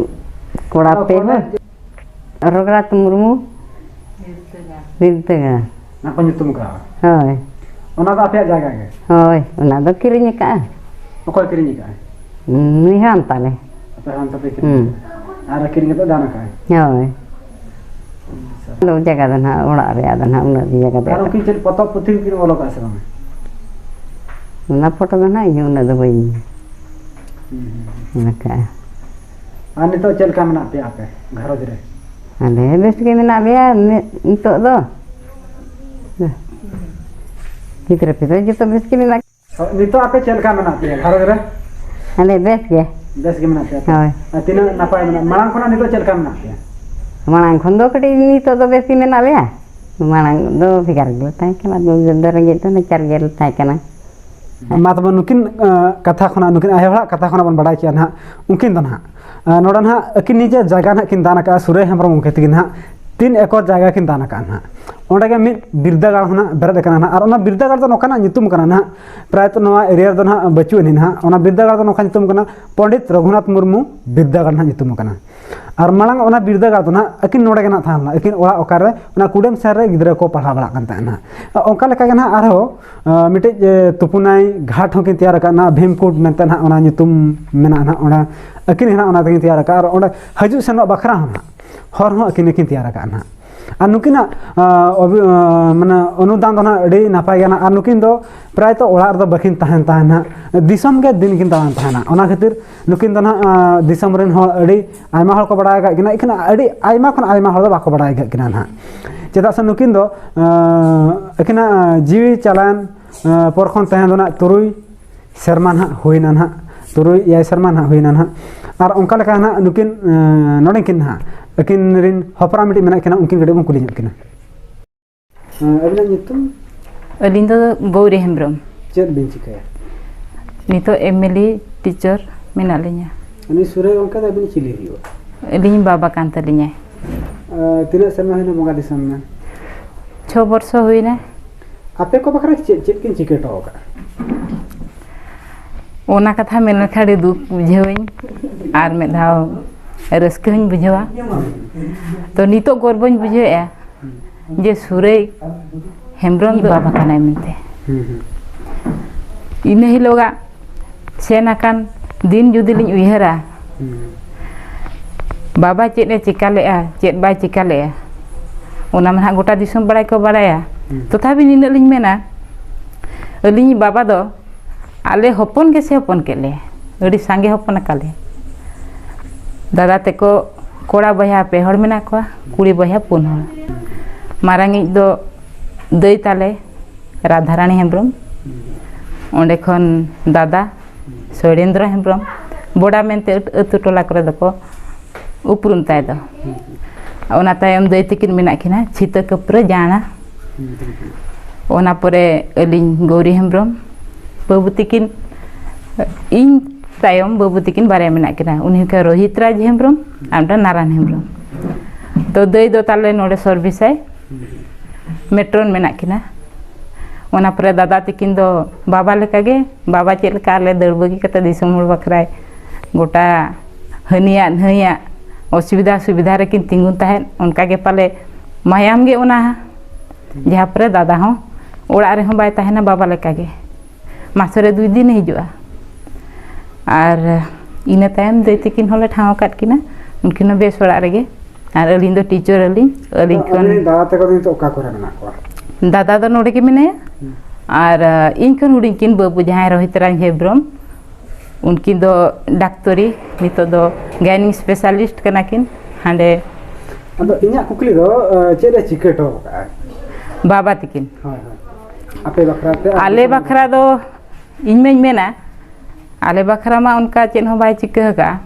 ᱠᱚᱲᱟ ᱟᱫᱚ ᱯᱮ ᱠᱚᱞᱮᱡᱽ ᱦᱚᱲ᱾ ᱨᱚᱜᱷᱩᱱᱟᱛᱷ ᱢᱩᱨᱢᱩ᱾ ᱵᱤᱨᱫᱟᱹᱜᱟᱲ᱾ ᱵᱤᱨᱫᱟᱹᱜᱟᱲ᱾ ᱚᱱᱟ ᱠᱚ ᱧᱩᱛᱩᱢ ᱠᱟᱜᱼᱟ? ᱦᱳᱭ᱾ ᱚᱱᱟ ᱫᱚ ᱟᱯᱮᱭᱟᱜ ᱡᱟᱭᱜᱟ ᱜᱮ? ᱦᱳᱭ, ᱚᱱᱟ ᱫᱚ ᱠᱤᱨᱤᱧ ᱟᱠᱟᱫᱼᱟ᱾ ᱚᱠᱚᱭ ᱠᱤᱨᱤᱧ ᱟᱠᱟᱫᱼᱟ? ᱱᱩᱭ ᱦᱟᱲᱟᱢ ᱛᱟᱞᱮ᱾ ᱟᱯᱮ ᱦᱟᱲᱟᱢ ᱛᱟᱯᱮ ᱠᱤᱨᱤᱧ ᱦᱩᱸ᱾ ᱟᱠᱟᱫᱼᱟ? ᱟᱨ ᱠᱤᱨᱤᱧ ᱠᱟᱛᱮ ᱫᱟᱱ ᱟᱠᱟᱫᱼᱟᱭ? ᱦᱳᱭ᱾ ᱟᱪᱪᱷᱟ᱾ ᱟᱫᱚ ᱡᱟᱭᱜᱟ ᱫᱚ ᱱᱟᱦᱟᱜ, ᱚᱲᱟᱜ ᱨᱮᱭᱟᱜ ᱫᱚ ᱱᱟᱦᱟᱜ ᱩᱱᱟᱹᱜ ᱡᱟᱭᱜᱟ ᱫᱚ ᱟᱨ ᱮᱴᱟᱜ᱾ ᱩᱱᱠᱤᱱ ᱪᱮᱫ ᱯᱚᱛᱚᱵ ᱯᱩᱛᱷᱤ ᱠᱤᱱ ᱚᱞ ᱟᱠᱟᱫᱼᱟ ᱥᱮ ᱵᱟᱝᱟ? ᱚᱱᱟ ᱯᱷᱳᱴᱳ ᱫᱚ ᱱᱟᱦᱟᱜ ᱤᱧ ᱦᱚᱸ ᱩᱱᱟᱹᱜ ᱫᱚ ᱵᱟᱹᱧ ᱦᱩᱸ, ᱦᱩᱸ, ᱦᱩᱸ᱾ ᱧᱮᱞ ᱟᱠᱟᱫᱼᱟ᱾ ᱟᱨ ᱱᱤᱛᱚᱜ ᱪᱮᱫ ᱞᱮᱠᱟ ᱢᱮᱱᱟᱜ ᱯᱮᱭᱟ ᱟᱯᱮ ᱜᱷᱟᱨᱚᱸᱡᱽ ᱨᱮ? ᱟᱞᱮ ᱵᱮᱥ ᱜᱮ ᱢᱮᱱᱟᱜ ᱞᱮᱭᱟ ᱱᱤ-, ᱱᱤᱛᱚᱜ ᱫᱚ᱾ ᱜᱤᱫᱽᱨᱟᱹ ᱯᱤᱫᱽᱨᱟᱹ ᱡᱚᱛᱚ ᱵᱮᱥ ᱜᱮ ᱢᱮᱱᱟᱜ ᱱᱤᱛᱚᱜ ᱟᱯᱮ ᱪᱮᱫ ᱞᱮᱠᱟ ᱢᱮᱱᱟᱜ ᱯᱮᱭᱟ ᱜᱷᱟᱨᱚᱸᱡᱽ ᱨᱮ? ᱟᱞᱮ ᱵᱮᱥ ᱜᱮ᱾ ᱵᱮᱥ ᱜᱮ ᱢᱮᱱᱟᱜ ᱯᱮᱭᱟ ᱛᱚ? ᱦᱳᱭ᱾ ᱟᱨ ᱛᱤᱱᱟᱹᱜ ᱱᱟᱯᱟᱭ ᱢᱮᱱᱟᱜ, ᱢᱟᱲᱟᱝ ᱠᱷᱚᱱᱟᱜ ᱱᱤᱛᱚᱜ ᱪᱮᱫ ᱞᱮᱠᱟ ᱢᱮᱱᱟᱜ ᱯᱮᱭᱟ? ᱢᱟᱲᱟᱝ ᱠᱷᱚᱱ ᱫᱚ ᱠᱟᱹᱴᱤᱡ ᱱᱤᱛᱚᱜ ᱫᱚ ᱵᱮᱥ ᱜᱮ ᱢᱮᱱᱟᱜ ᱞᱮᱭᱟ᱾ ᱢᱟᱲᱟᱝ ᱫᱚ ᱵᱷᱮᱜᱟᱨ ᱜᱮᱞᱮ ᱛᱟᱦᱮᱸ ᱠᱟᱱᱟ, ᱫᱩᱠ ᱫᱚ ᱨᱮᱸᱜᱮᱡ ᱫᱚ ᱱᱟᱪᱟᱨ ᱜᱮᱞᱮ ᱛᱟᱦᱮᱸ ᱠᱟᱱᱟ᱾ ᱢᱟ ᱛᱚᱵᱮ ᱱᱩᱠᱤᱱ, ᱟᱸ, ᱠᱟᱛᱷᱟ ᱠᱷᱚᱱᱟᱜ, ᱱᱩᱠᱤᱱ ᱟᱭᱳ ᱦᱚᱲᱟᱜ ᱠᱟᱛᱷᱟ ᱠᱷᱚᱱᱟᱜ ᱵᱚᱱ ᱵᱟᱲᱟᱭ ᱠᱮᱜᱼᱟ ᱱᱟᱦᱟᱜ, ᱩᱱᱠᱤᱱ ᱫᱚ ᱱᱟᱦᱟᱜ, ᱟᱸ, ᱱᱚᱰᱮ ᱱᱟᱦᱟᱜ ᱟᱹᱠᱤᱱ ᱱᱤᱡᱮ ᱡᱟᱭᱜᱟ ᱱᱟᱦᱟᱜ ᱠᱤᱱ ᱫᱟᱱ ᱟᱠᱟᱫᱼᱟ, ᱥᱩᱨᱟᱹᱭ ᱦᱮᱢᱵᱨᱚᱢ ᱜᱚᱢᱠᱮ ᱛᱟᱹᱠᱤᱱ ᱱᱟᱦᱟᱜ ᱛᱤᱱ ᱮᱠᱚᱨ ᱡᱟᱭᱜᱟ ᱠᱤᱱ ᱫᱟᱱ ᱟᱠᱟᱫᱼᱟ ᱱᱟᱦᱟᱜ᱾ ᱚᱸᱰᱮ ᱜᱮ ᱢᱤᱫ ᱵᱤᱨᱫᱟᱹᱜᱟᱲ ᱦᱚᱸ ᱱᱟᱦᱟᱜ ᱵᱮᱨᱮᱫ ᱟᱠᱟᱱᱟ ᱱᱟᱦᱟᱜ, ᱟᱨ ᱚᱱᱟ ᱵᱤᱨᱫᱟᱹᱜᱟᱲ ᱫᱚ ᱱᱚᱝᱠᱟᱱᱟᱜ ᱧᱩᱛᱩᱢ ᱠᱟᱱᱟ ᱱᱟᱦᱟᱜ, ᱯᱨᱟᱭᱛᱚ ᱱᱚᱣᱟ area ᱨᱮᱫᱚ ᱱᱟᱦᱟᱜ ᱵᱟᱹᱪᱩᱜ ᱟᱹᱱᱤᱡ ᱱᱟᱦᱟᱜ᱾ ᱚᱱᱟ ᱵᱤᱨᱫᱟᱹᱜᱟᱲ ᱫᱚ ᱱᱚᱝᱠᱟ ᱧᱩᱛᱩᱢ ᱠᱟᱱᱟ, ᱯᱚᱱᱰᱤᱛ ᱨᱚᱜᱷᱩᱱᱟᱛᱷ ᱢᱩᱨᱢᱩ ᱵᱤᱨᱫᱟᱹᱜᱟᱲ ᱱᱟᱦᱟᱜ ᱧᱩᱛᱩᱢ ᱠᱟᱱᱟ᱾ ᱟᱨ ᱢᱟᱲᱟᱝ ᱚᱱᱟ ᱵᱤᱨᱫᱟᱹᱜᱟᱲ ᱫᱚ ᱱᱟᱦᱟᱜ ᱟᱹᱠᱤᱱ ᱱᱚᱰᱮ ᱜᱮ ᱱᱟᱦᱟᱜ ᱛᱟᱦᱮᱸ ᱞᱮᱱᱟ, ᱟᱹᱠᱤᱱ ᱚᱲᱟᱜ ᱚᱠᱟᱨᱮ ᱚᱱᱟ ᱠᱩᱰᱟᱹᱢ ᱥᱮᱱ ᱨᱮ ᱜᱤᱫᱽᱨᱟᱹ ᱠᱚ ᱯᱟᱲᱦᱟᱣ ᱵᱟᱲᱟᱜ ᱠᱟᱱ ᱛᱟᱦᱮᱸ ᱱᱟᱦᱟᱜ᱾ ᱚᱱᱠᱟ ᱞᱮᱠᱟ ᱜᱮ ᱱᱟᱦᱟᱜ ᱟᱨᱦᱚᱸ, ᱟᱸ, ᱢᱤᱫᱴᱤᱡ, ᱮ, ᱛᱩᱯᱩᱱᱟᱭ ᱜᱷᱟᱴ ᱦᱚᱸᱠᱤᱱ ᱛᱮᱭᱟᱨ ᱟᱠᱟᱫ ᱱᱟᱦᱟᱜ, ᱵᱷᱤᱢᱠᱩᱴ ᱢᱮᱱᱛᱮ ᱱᱟᱦᱟᱜ ᱚᱱᱟ ᱧᱩᱛᱩᱢ ᱢᱮᱱᱟᱜᱼᱟ ᱱᱟᱦᱟᱜ, ᱚᱸᱰᱮ ᱟᱹᱠᱤᱱ ᱜᱮ ᱱᱟᱦᱟᱜ ᱚᱱᱟ ᱛᱮᱠᱤᱱ ᱛᱮᱭᱟᱨ ᱟᱠᱟᱫᱼᱟ᱾ ᱟᱨ ᱚᱸᱰᱮ ᱦᱤᱡᱩᱜ ᱥᱮᱱᱚᱜ ᱵᱟᱠᱷᱨᱟ ᱦᱚᱸ ᱱᱟᱦᱟᱜ ᱦᱚᱨ ᱦᱚᱸ ᱟᱹᱠᱤᱱ ᱜᱮᱠᱤᱱ ᱛᱮᱭᱟᱨ ᱟᱠᱟᱫᱼᱟ ᱱᱟᱦᱟᱜ᱾ ᱟᱨ ᱱᱩᱠᱤᱱᱟᱜ, ᱟᱸ, ᱚᱵᱷᱤ-, ᱟᱸ, ᱢᱟᱱᱮ ᱚᱱᱩᱫᱟᱱ ᱫᱚ ᱱᱟᱦᱟᱜ ᱟᱹᱰᱤ ᱱᱟᱯᱟᱭ ᱜᱮᱭᱟ ᱱᱟᱦᱟᱜ᱾ ᱟᱨ ᱱᱩᱠᱤᱱ ᱫᱚ ᱯᱨᱟᱭᱛᱚ ᱚᱲᱟᱜ ᱨᱮᱫᱚ ᱵᱟᱹᱠᱤᱱ ᱛᱟᱦᱮᱱ ᱛᱟᱦᱮᱱᱟ, ᱫᱤᱥᱚᱢ ᱜᱮ ᱫᱤᱱ ᱠᱤᱱ ᱫᱟᱬᱟᱱ ᱛᱟᱦᱮᱱᱟ᱾ ᱚᱱᱟ ᱠᱷᱟᱹᱛᱤᱨ ᱱᱩᱠᱤᱱ ᱫᱚ ᱱᱟᱦᱟᱜ, ᱟᱸ, ᱫᱤᱥᱚᱢ ᱨᱮᱱ ᱦᱚᱲ ᱟᱹᱰᱤ ᱟᱭᱢᱟ ᱦᱚᱲ ᱠᱚ ᱵᱟᱲᱟᱭ ᱟᱠᱟᱫ ᱠᱤᱱᱟ, ᱮᱱᱠᱷᱟᱱ ᱟᱹᱰᱤ ᱟᱭᱢᱟ ᱠᱷᱚᱱ ᱟᱭᱢᱟ ᱦᱚᱲ ᱫᱚ ᱵᱟᱠᱚ ᱵᱟᱲᱟᱭ ᱟᱠᱟᱫ ᱠᱤᱱᱟ ᱱᱟᱦᱟᱜ᱾ ᱪᱮᱫᱟᱜ ᱥᱮ ᱱᱩᱠᱤᱱ ᱫᱚ, ᱟᱸ, ᱟᱹᱠᱤᱱᱟᱜ, ᱟᱸ, ᱡᱤᱣᱤ ᱪᱟᱞᱟᱣᱮᱱ, ᱟᱸ, ᱯᱚᱨ ᱠᱷᱚᱱ ᱛᱟᱦᱮᱸ ᱫᱚ ᱱᱟᱦᱟᱜ ᱛᱩᱨᱩᱭ ᱥᱮᱨᱢᱟ ᱱᱟᱦᱟᱜ ᱦᱩᱭᱱᱟ ᱱᱟᱦᱟᱜ, ᱛᱩᱨᱩᱭ ᱮᱭᱟᱭ ᱥᱮᱨᱢᱟ ᱱᱟᱦᱟᱜ ᱦᱩᱭᱱᱟ ᱱᱟᱦᱟᱜ᱾ ᱟᱨ ᱚᱱᱠᱟ ᱞᱮᱠᱟ ᱱᱟᱦᱟᱜ ᱱᱩᱠᱤᱱ, ᱟᱸ, ᱱᱚᱰᱮ ᱠᱤᱱ ᱱᱟᱦᱟᱜ ᱟᱹᱠᱤᱱ ᱨᱮᱱ ᱦᱚᱯᱚᱱ ᱮᱨᱟ ᱢᱤᱫᱴᱤᱡ ᱢᱮᱱᱟᱜ ᱠᱤᱱᱟ, ᱩᱱᱠᱤᱱ ᱠᱟᱹᱴᱤᱡ ᱵᱚᱱ ᱠᱩᱞᱤ ᱧᱚᱜ ᱠᱤᱱᱟ᱾ ᱦᱮᱸ, ᱟᱹᱵᱤᱱᱟᱜ ᱧᱩᱛᱩᱢ? ᱟᱹᱞᱤᱧ ᱫᱚ ᱜᱳᱣᱨᱤ ᱦᱮᱢᱵᱨᱚᱢ᱾ ᱪᱮᱫ ᱵᱤᱱ ᱪᱤᱠᱟᱹᱭᱟ? ᱱᱤᱛᱚᱜ ᱮᱢ ᱮᱞ ᱤ ᱴᱤᱪᱟᱨ ᱢᱮᱱᱟᱜ ᱞᱤᱧᱟ᱾ ᱩᱱᱤ ᱥᱩᱨᱟᱹᱭ ᱜᱚᱢᱠᱮ ᱫᱚ ᱟᱹᱵᱤᱱ ᱪᱤᱞᱤ ᱦᱩᱭᱩᱜᱼᱟ? ᱟᱹᱞᱤᱧ ᱵᱟᱵᱟ ᱠᱟᱱ ᱛᱟᱹᱞᱤᱧᱟᱭ᱾ ᱟᱨ ᱛᱤᱱᱟᱹᱜ ᱥᱮᱨᱢᱟ ᱦᱩᱭᱱᱟ ᱵᱚᱸᱜᱟ ᱫᱤᱥᱚᱢ ᱮᱱᱟ? ᱪᱷᱚ ᱵᱚᱨᱥᱚ ᱦᱩᱭᱱᱟ᱾ ᱟᱯᱮ ᱠᱚ ᱵᱟᱠᱷᱨᱟ ᱪᱮᱫ ᱪᱮᱫ ᱠᱤᱱ ᱪᱤᱠᱟᱹ ᱦᱚᱴᱚ ᱟᱠᱟᱫᱼᱟ? ᱚᱱᱟ ᱠᱟᱛᱷᱟ ᱢᱮᱱ ᱞᱮᱠᱷᱟᱱ ᱟᱹᱰᱤ ᱫᱩᱠ ᱵᱩᱡᱷᱟᱹᱣᱟᱹᱧ, ᱟᱨ ᱢᱤᱫ ᱫᱷᱟᱣ ᱨᱟᱹᱥᱠᱟᱹ ᱦᱚᱸᱧ ᱵᱩᱡᱷᱟᱹᱣᱟ᱾ ᱛᱚ ᱱᱤᱛᱚᱜ ᱜᱚᱨᱵᱚᱧ ᱵᱩᱡᱷᱟᱹᱣᱮᱫᱼᱟ ᱡᱮ ᱥᱩᱨᱟᱹᱭ ᱦᱮᱢᱵᱨᱚᱢ ᱫᱚ ᱵᱟᱵᱟ ᱠᱟᱱᱟᱭ ᱢᱮᱱᱛᱮ᱾ ᱦᱩᱸ, ᱦᱩᱸ᱾ ᱤᱱᱟᱹ ᱦᱤᱞᱳᱜᱟᱜ ᱥᱮᱱ ᱟᱠᱟᱱ ᱫᱤᱱ ᱡᱩᱫᱤ ᱞᱤᱧ ᱩᱭᱦᱟᱹᱨᱟ, ᱦᱩᱸ᱾ ᱵᱟᱵᱟ ᱪᱮᱫ ᱮ ᱪᱮᱠᱟ ᱞᱮᱜᱼᱟ, ᱪᱮᱫ ᱵᱟᱭ ᱪᱮᱠᱟ ᱞᱮᱜᱼᱟ, ᱚᱱᱟ ᱢᱟ ᱱᱟᱦᱟᱜ ᱜᱚᱴᱟ ᱫᱤᱥᱚᱢ ᱵᱟᱲᱟᱭ ᱠᱚ ᱵᱟᱲᱟᱭᱟ᱾ ᱦᱩᱸ᱾ ᱛᱚᱛᱷᱟᱯᱤ ᱱᱤᱱᱟᱹᱜ ᱞᱤᱧ ᱢᱮᱱᱟ, ᱟᱹᱞᱤᱧ ᱵᱟᱵᱟ ᱫᱚ ᱟᱞᱮ ᱦᱚᱯᱚᱱ ᱜᱮᱥᱮ ᱦᱚᱯᱚᱱ ᱠᱮᱫ ᱞᱮ, ᱟᱹᱰᱤ ᱥᱟᱸᱜᱮ ᱦᱚᱯᱚᱱ ᱟᱠᱟᱫ ᱞᱮ᱾ ᱫᱟᱫᱟ ᱛᱮᱠᱚ ᱠᱚᱲᱟ ᱵᱚᱭᱦᱟ ᱯᱮ ᱦᱚᱲ ᱢᱮᱱᱟᱜ ᱠᱚᱣᱟ, ᱠᱩᱲᱤ ᱵᱚᱭᱦᱟ ᱯᱩᱱ ᱦᱚᱲ᱾ ᱢᱟᱨᱟᱝᱤᱡ ᱫᱚ ᱫᱟᱹᱭ ᱛᱟᱞᱮ ᱨᱟᱫᱷᱟᱨᱟᱱᱤ ᱦᱮᱢᱵᱨᱚᱢ, ᱚᱸᱰᱮ ᱠᱷᱚᱱ ᱫᱟᱫᱟ ᱥᱚᱭᱲᱮᱱᱫᱨᱚ ᱦᱮᱢᱵᱨᱚᱢ, ᱵᱚᱰᱟ ᱢᱮᱱᱛᱮ ᱟᱹᱛ-, ᱟᱹᱛᱩ ᱴᱚᱞᱟ ᱠᱚᱨᱮ ᱫᱚᱠᱚ ᱩᱯᱨᱩᱢ ᱛᱟᱭ ᱫᱚ᱾ ᱚᱱᱟ ᱛᱟᱭᱚᱢ ᱫᱟᱹᱭ ᱛᱟᱹᱠᱤᱱ ᱢᱮᱱᱟᱜ ᱠᱤᱱᱟ, ᱪᱷᱤᱛᱟᱹ ᱠᱟᱹᱯᱨᱟᱹ ᱡᱟᱲᱟ᱾ ᱚᱱᱟ ᱯᱚᱨᱮ ᱟᱹᱞᱤᱧ ᱜᱳᱣᱨᱤ ᱦᱮᱢᱵᱨᱚᱢ, ᱵᱟᱹᱵᱩ ᱛᱟᱹᱠᱤᱱ, ᱤᱧ ᱛᱟᱭᱚᱢ ᱵᱟᱹᱵᱩ ᱛᱟᱹᱠᱤᱱ ᱵᱟᱨᱭᱟ ᱢᱮᱱᱟᱜ ᱠᱤᱱᱟ, ᱩᱱᱤ ᱦᱩᱭᱩᱜ ᱠᱟᱱᱟ ᱨᱳᱦᱤᱛ ᱨᱟᱡᱽ ᱦᱮᱢᱵᱨᱚᱢ ᱟᱨ ᱢᱤᱫᱴᱟᱝ ᱱᱟᱨᱟᱭᱚᱱ ᱦᱮᱢᱵᱨᱚᱢ᱾ ᱛᱚ ᱫᱟᱹᱭ ᱫᱚ ᱛᱟᱞᱮ ᱱᱚᱰᱮ ᱥᱚᱨᱵᱤᱥᱟᱭ ᱢᱮᱴᱨᱚᱱ ᱢᱮᱱᱟᱜ ᱠᱤᱱᱟ᱾ ᱚᱱᱟ ᱯᱚᱨᱮ ᱫᱟᱫᱟ ᱛᱟᱹᱠᱤᱱ ᱫᱚ ᱵᱟᱵᱟ ᱞᱮᱠᱟᱜᱮ, ᱵᱟᱵᱟ ᱪᱮᱫ ᱞᱮᱠᱟ ᱟᱞᱮ ᱫᱟᱹᱲ ᱵᱟᱹᱜᱤ ᱠᱟᱛᱮ ᱫᱤᱥᱚᱢ ᱦᱚᱲ ᱵᱟᱠᱷᱨᱟᱭ ᱜᱚᱴᱟ ᱦᱟᱹᱱᱤᱭᱟᱜ ᱱᱟᱹᱭᱟᱜ ᱚᱥᱩᱵᱤᱫᱷᱟ ᱥᱩᱵᱤᱫᱷᱟ ᱨᱮᱠᱤᱱ ᱛᱤᱸᱜᱩᱱ ᱛᱟᱦᱮᱸᱫ, ᱚᱱᱠᱟᱜᱮ ᱯᱟᱞᱮ ᱢᱟᱭᱟᱢ ᱜᱮ ᱚᱱᱟ, ᱡᱟᱦᱟᱸ ᱯᱚᱨᱮ ᱫᱟᱫᱟ ᱦᱚᱸ ᱚᱲᱟᱜ ᱨᱮᱦᱚᱸ ᱵᱟᱭ ᱛᱟᱦᱮᱱᱟ ᱵᱟᱵᱟ ᱞᱮᱠᱟᱜᱮ, ᱢᱟᱥᱮ ᱨᱮ ᱫᱩᱭ ᱫᱤᱱᱮ ᱦᱤᱡᱩᱜᱼᱟ᱾ ᱟᱨ ᱤᱱᱟᱹ ᱛᱟᱭᱚᱢ ᱫᱟᱹᱭ ᱛᱟᱹᱠᱤᱱ ᱦᱚᱸᱞᱮ ᱴᱷᱟᱶ ᱟᱠᱟᱫ ᱠᱤᱱᱟ, ᱩᱱᱠᱤᱱ ᱦᱚᱸ ᱵᱮᱥ ᱚᱲᱟᱜ ᱨᱮᱜᱮ᱾ ᱟᱨ ᱟᱹᱞᱤᱧ ᱫᱚ ᱴᱤᱪᱟᱨ ᱟᱹᱞᱤᱧ, ᱟᱹᱞᱤᱧ ᱟᱫᱚ ᱠᱷᱚᱱ ᱟᱹᱵᱤᱱ ᱨᱮᱱ ᱫᱟᱫᱟ ᱛᱟᱠᱚ ᱫᱚ ᱱᱤᱛᱚᱜ ᱚᱠᱟ ᱠᱚᱨᱮ ᱢᱮᱱᱟᱜ ᱠᱚᱣᱟ? ᱫᱟᱫᱟ ᱫᱚ ᱱᱚᱰᱮ ᱜᱮ ᱢᱮᱱᱟᱭᱟ᱾ ᱦᱩᱸ᱾ ᱟᱨ, ᱟ, ᱤᱧ ᱠᱷᱚᱱ ᱦᱩᱰᱤᱧ ᱠᱤᱱ ᱵᱟᱹᱵᱩ, ᱡᱟᱦᱟᱸᱭ ᱨᱳᱦᱤᱛ ᱨᱟᱡᱽ ᱦᱮᱢᱵᱨᱚᱢ, ᱩᱱᱠᱤᱱ ᱫᱚ ᱰᱟᱠᱛᱚᱨᱤ, ᱱᱤᱛᱚᱜ ᱫᱚ ᱜᱟᱭᱱᱤ ᱥᱯᱮᱥᱟᱞᱤᱥᱴ ᱠᱟᱱᱟ ᱠᱤᱱ ᱦᱟᱸᱰᱮ᱾ ᱟᱫᱚ ᱤᱧᱟᱹᱜ ᱠᱩᱠᱞᱤ ᱫᱚ, ᱟ, ᱪᱮᱫ ᱮ ᱪᱤᱠᱟᱹ ᱦᱚᱴᱚ ᱠᱟᱜᱼᱟ? ᱵᱟᱵᱟ ᱛᱟᱹᱠᱤᱱ᱾ ᱦᱳᱭ, ᱦᱳᱭ᱾ ᱟᱯᱮ ᱵᱟᱠᱷᱨᱟ ᱛᱮ ᱟᱨ ᱟᱞᱮ ᱫᱤᱥᱚᱢ ᱵᱟᱠᱷᱨᱟ ᱫᱚ ᱤᱧ ᱢᱟᱧ ᱢᱮᱱᱟ, ᱟᱞᱮ ᱵᱟᱠᱷᱨᱟ ᱢᱟ ᱚᱱᱠᱟ ᱪᱮᱫ ᱦᱚᱸ ᱵᱟᱭ ᱪᱤᱠᱟᱹ ᱟᱠᱟᱫᱼᱟ᱾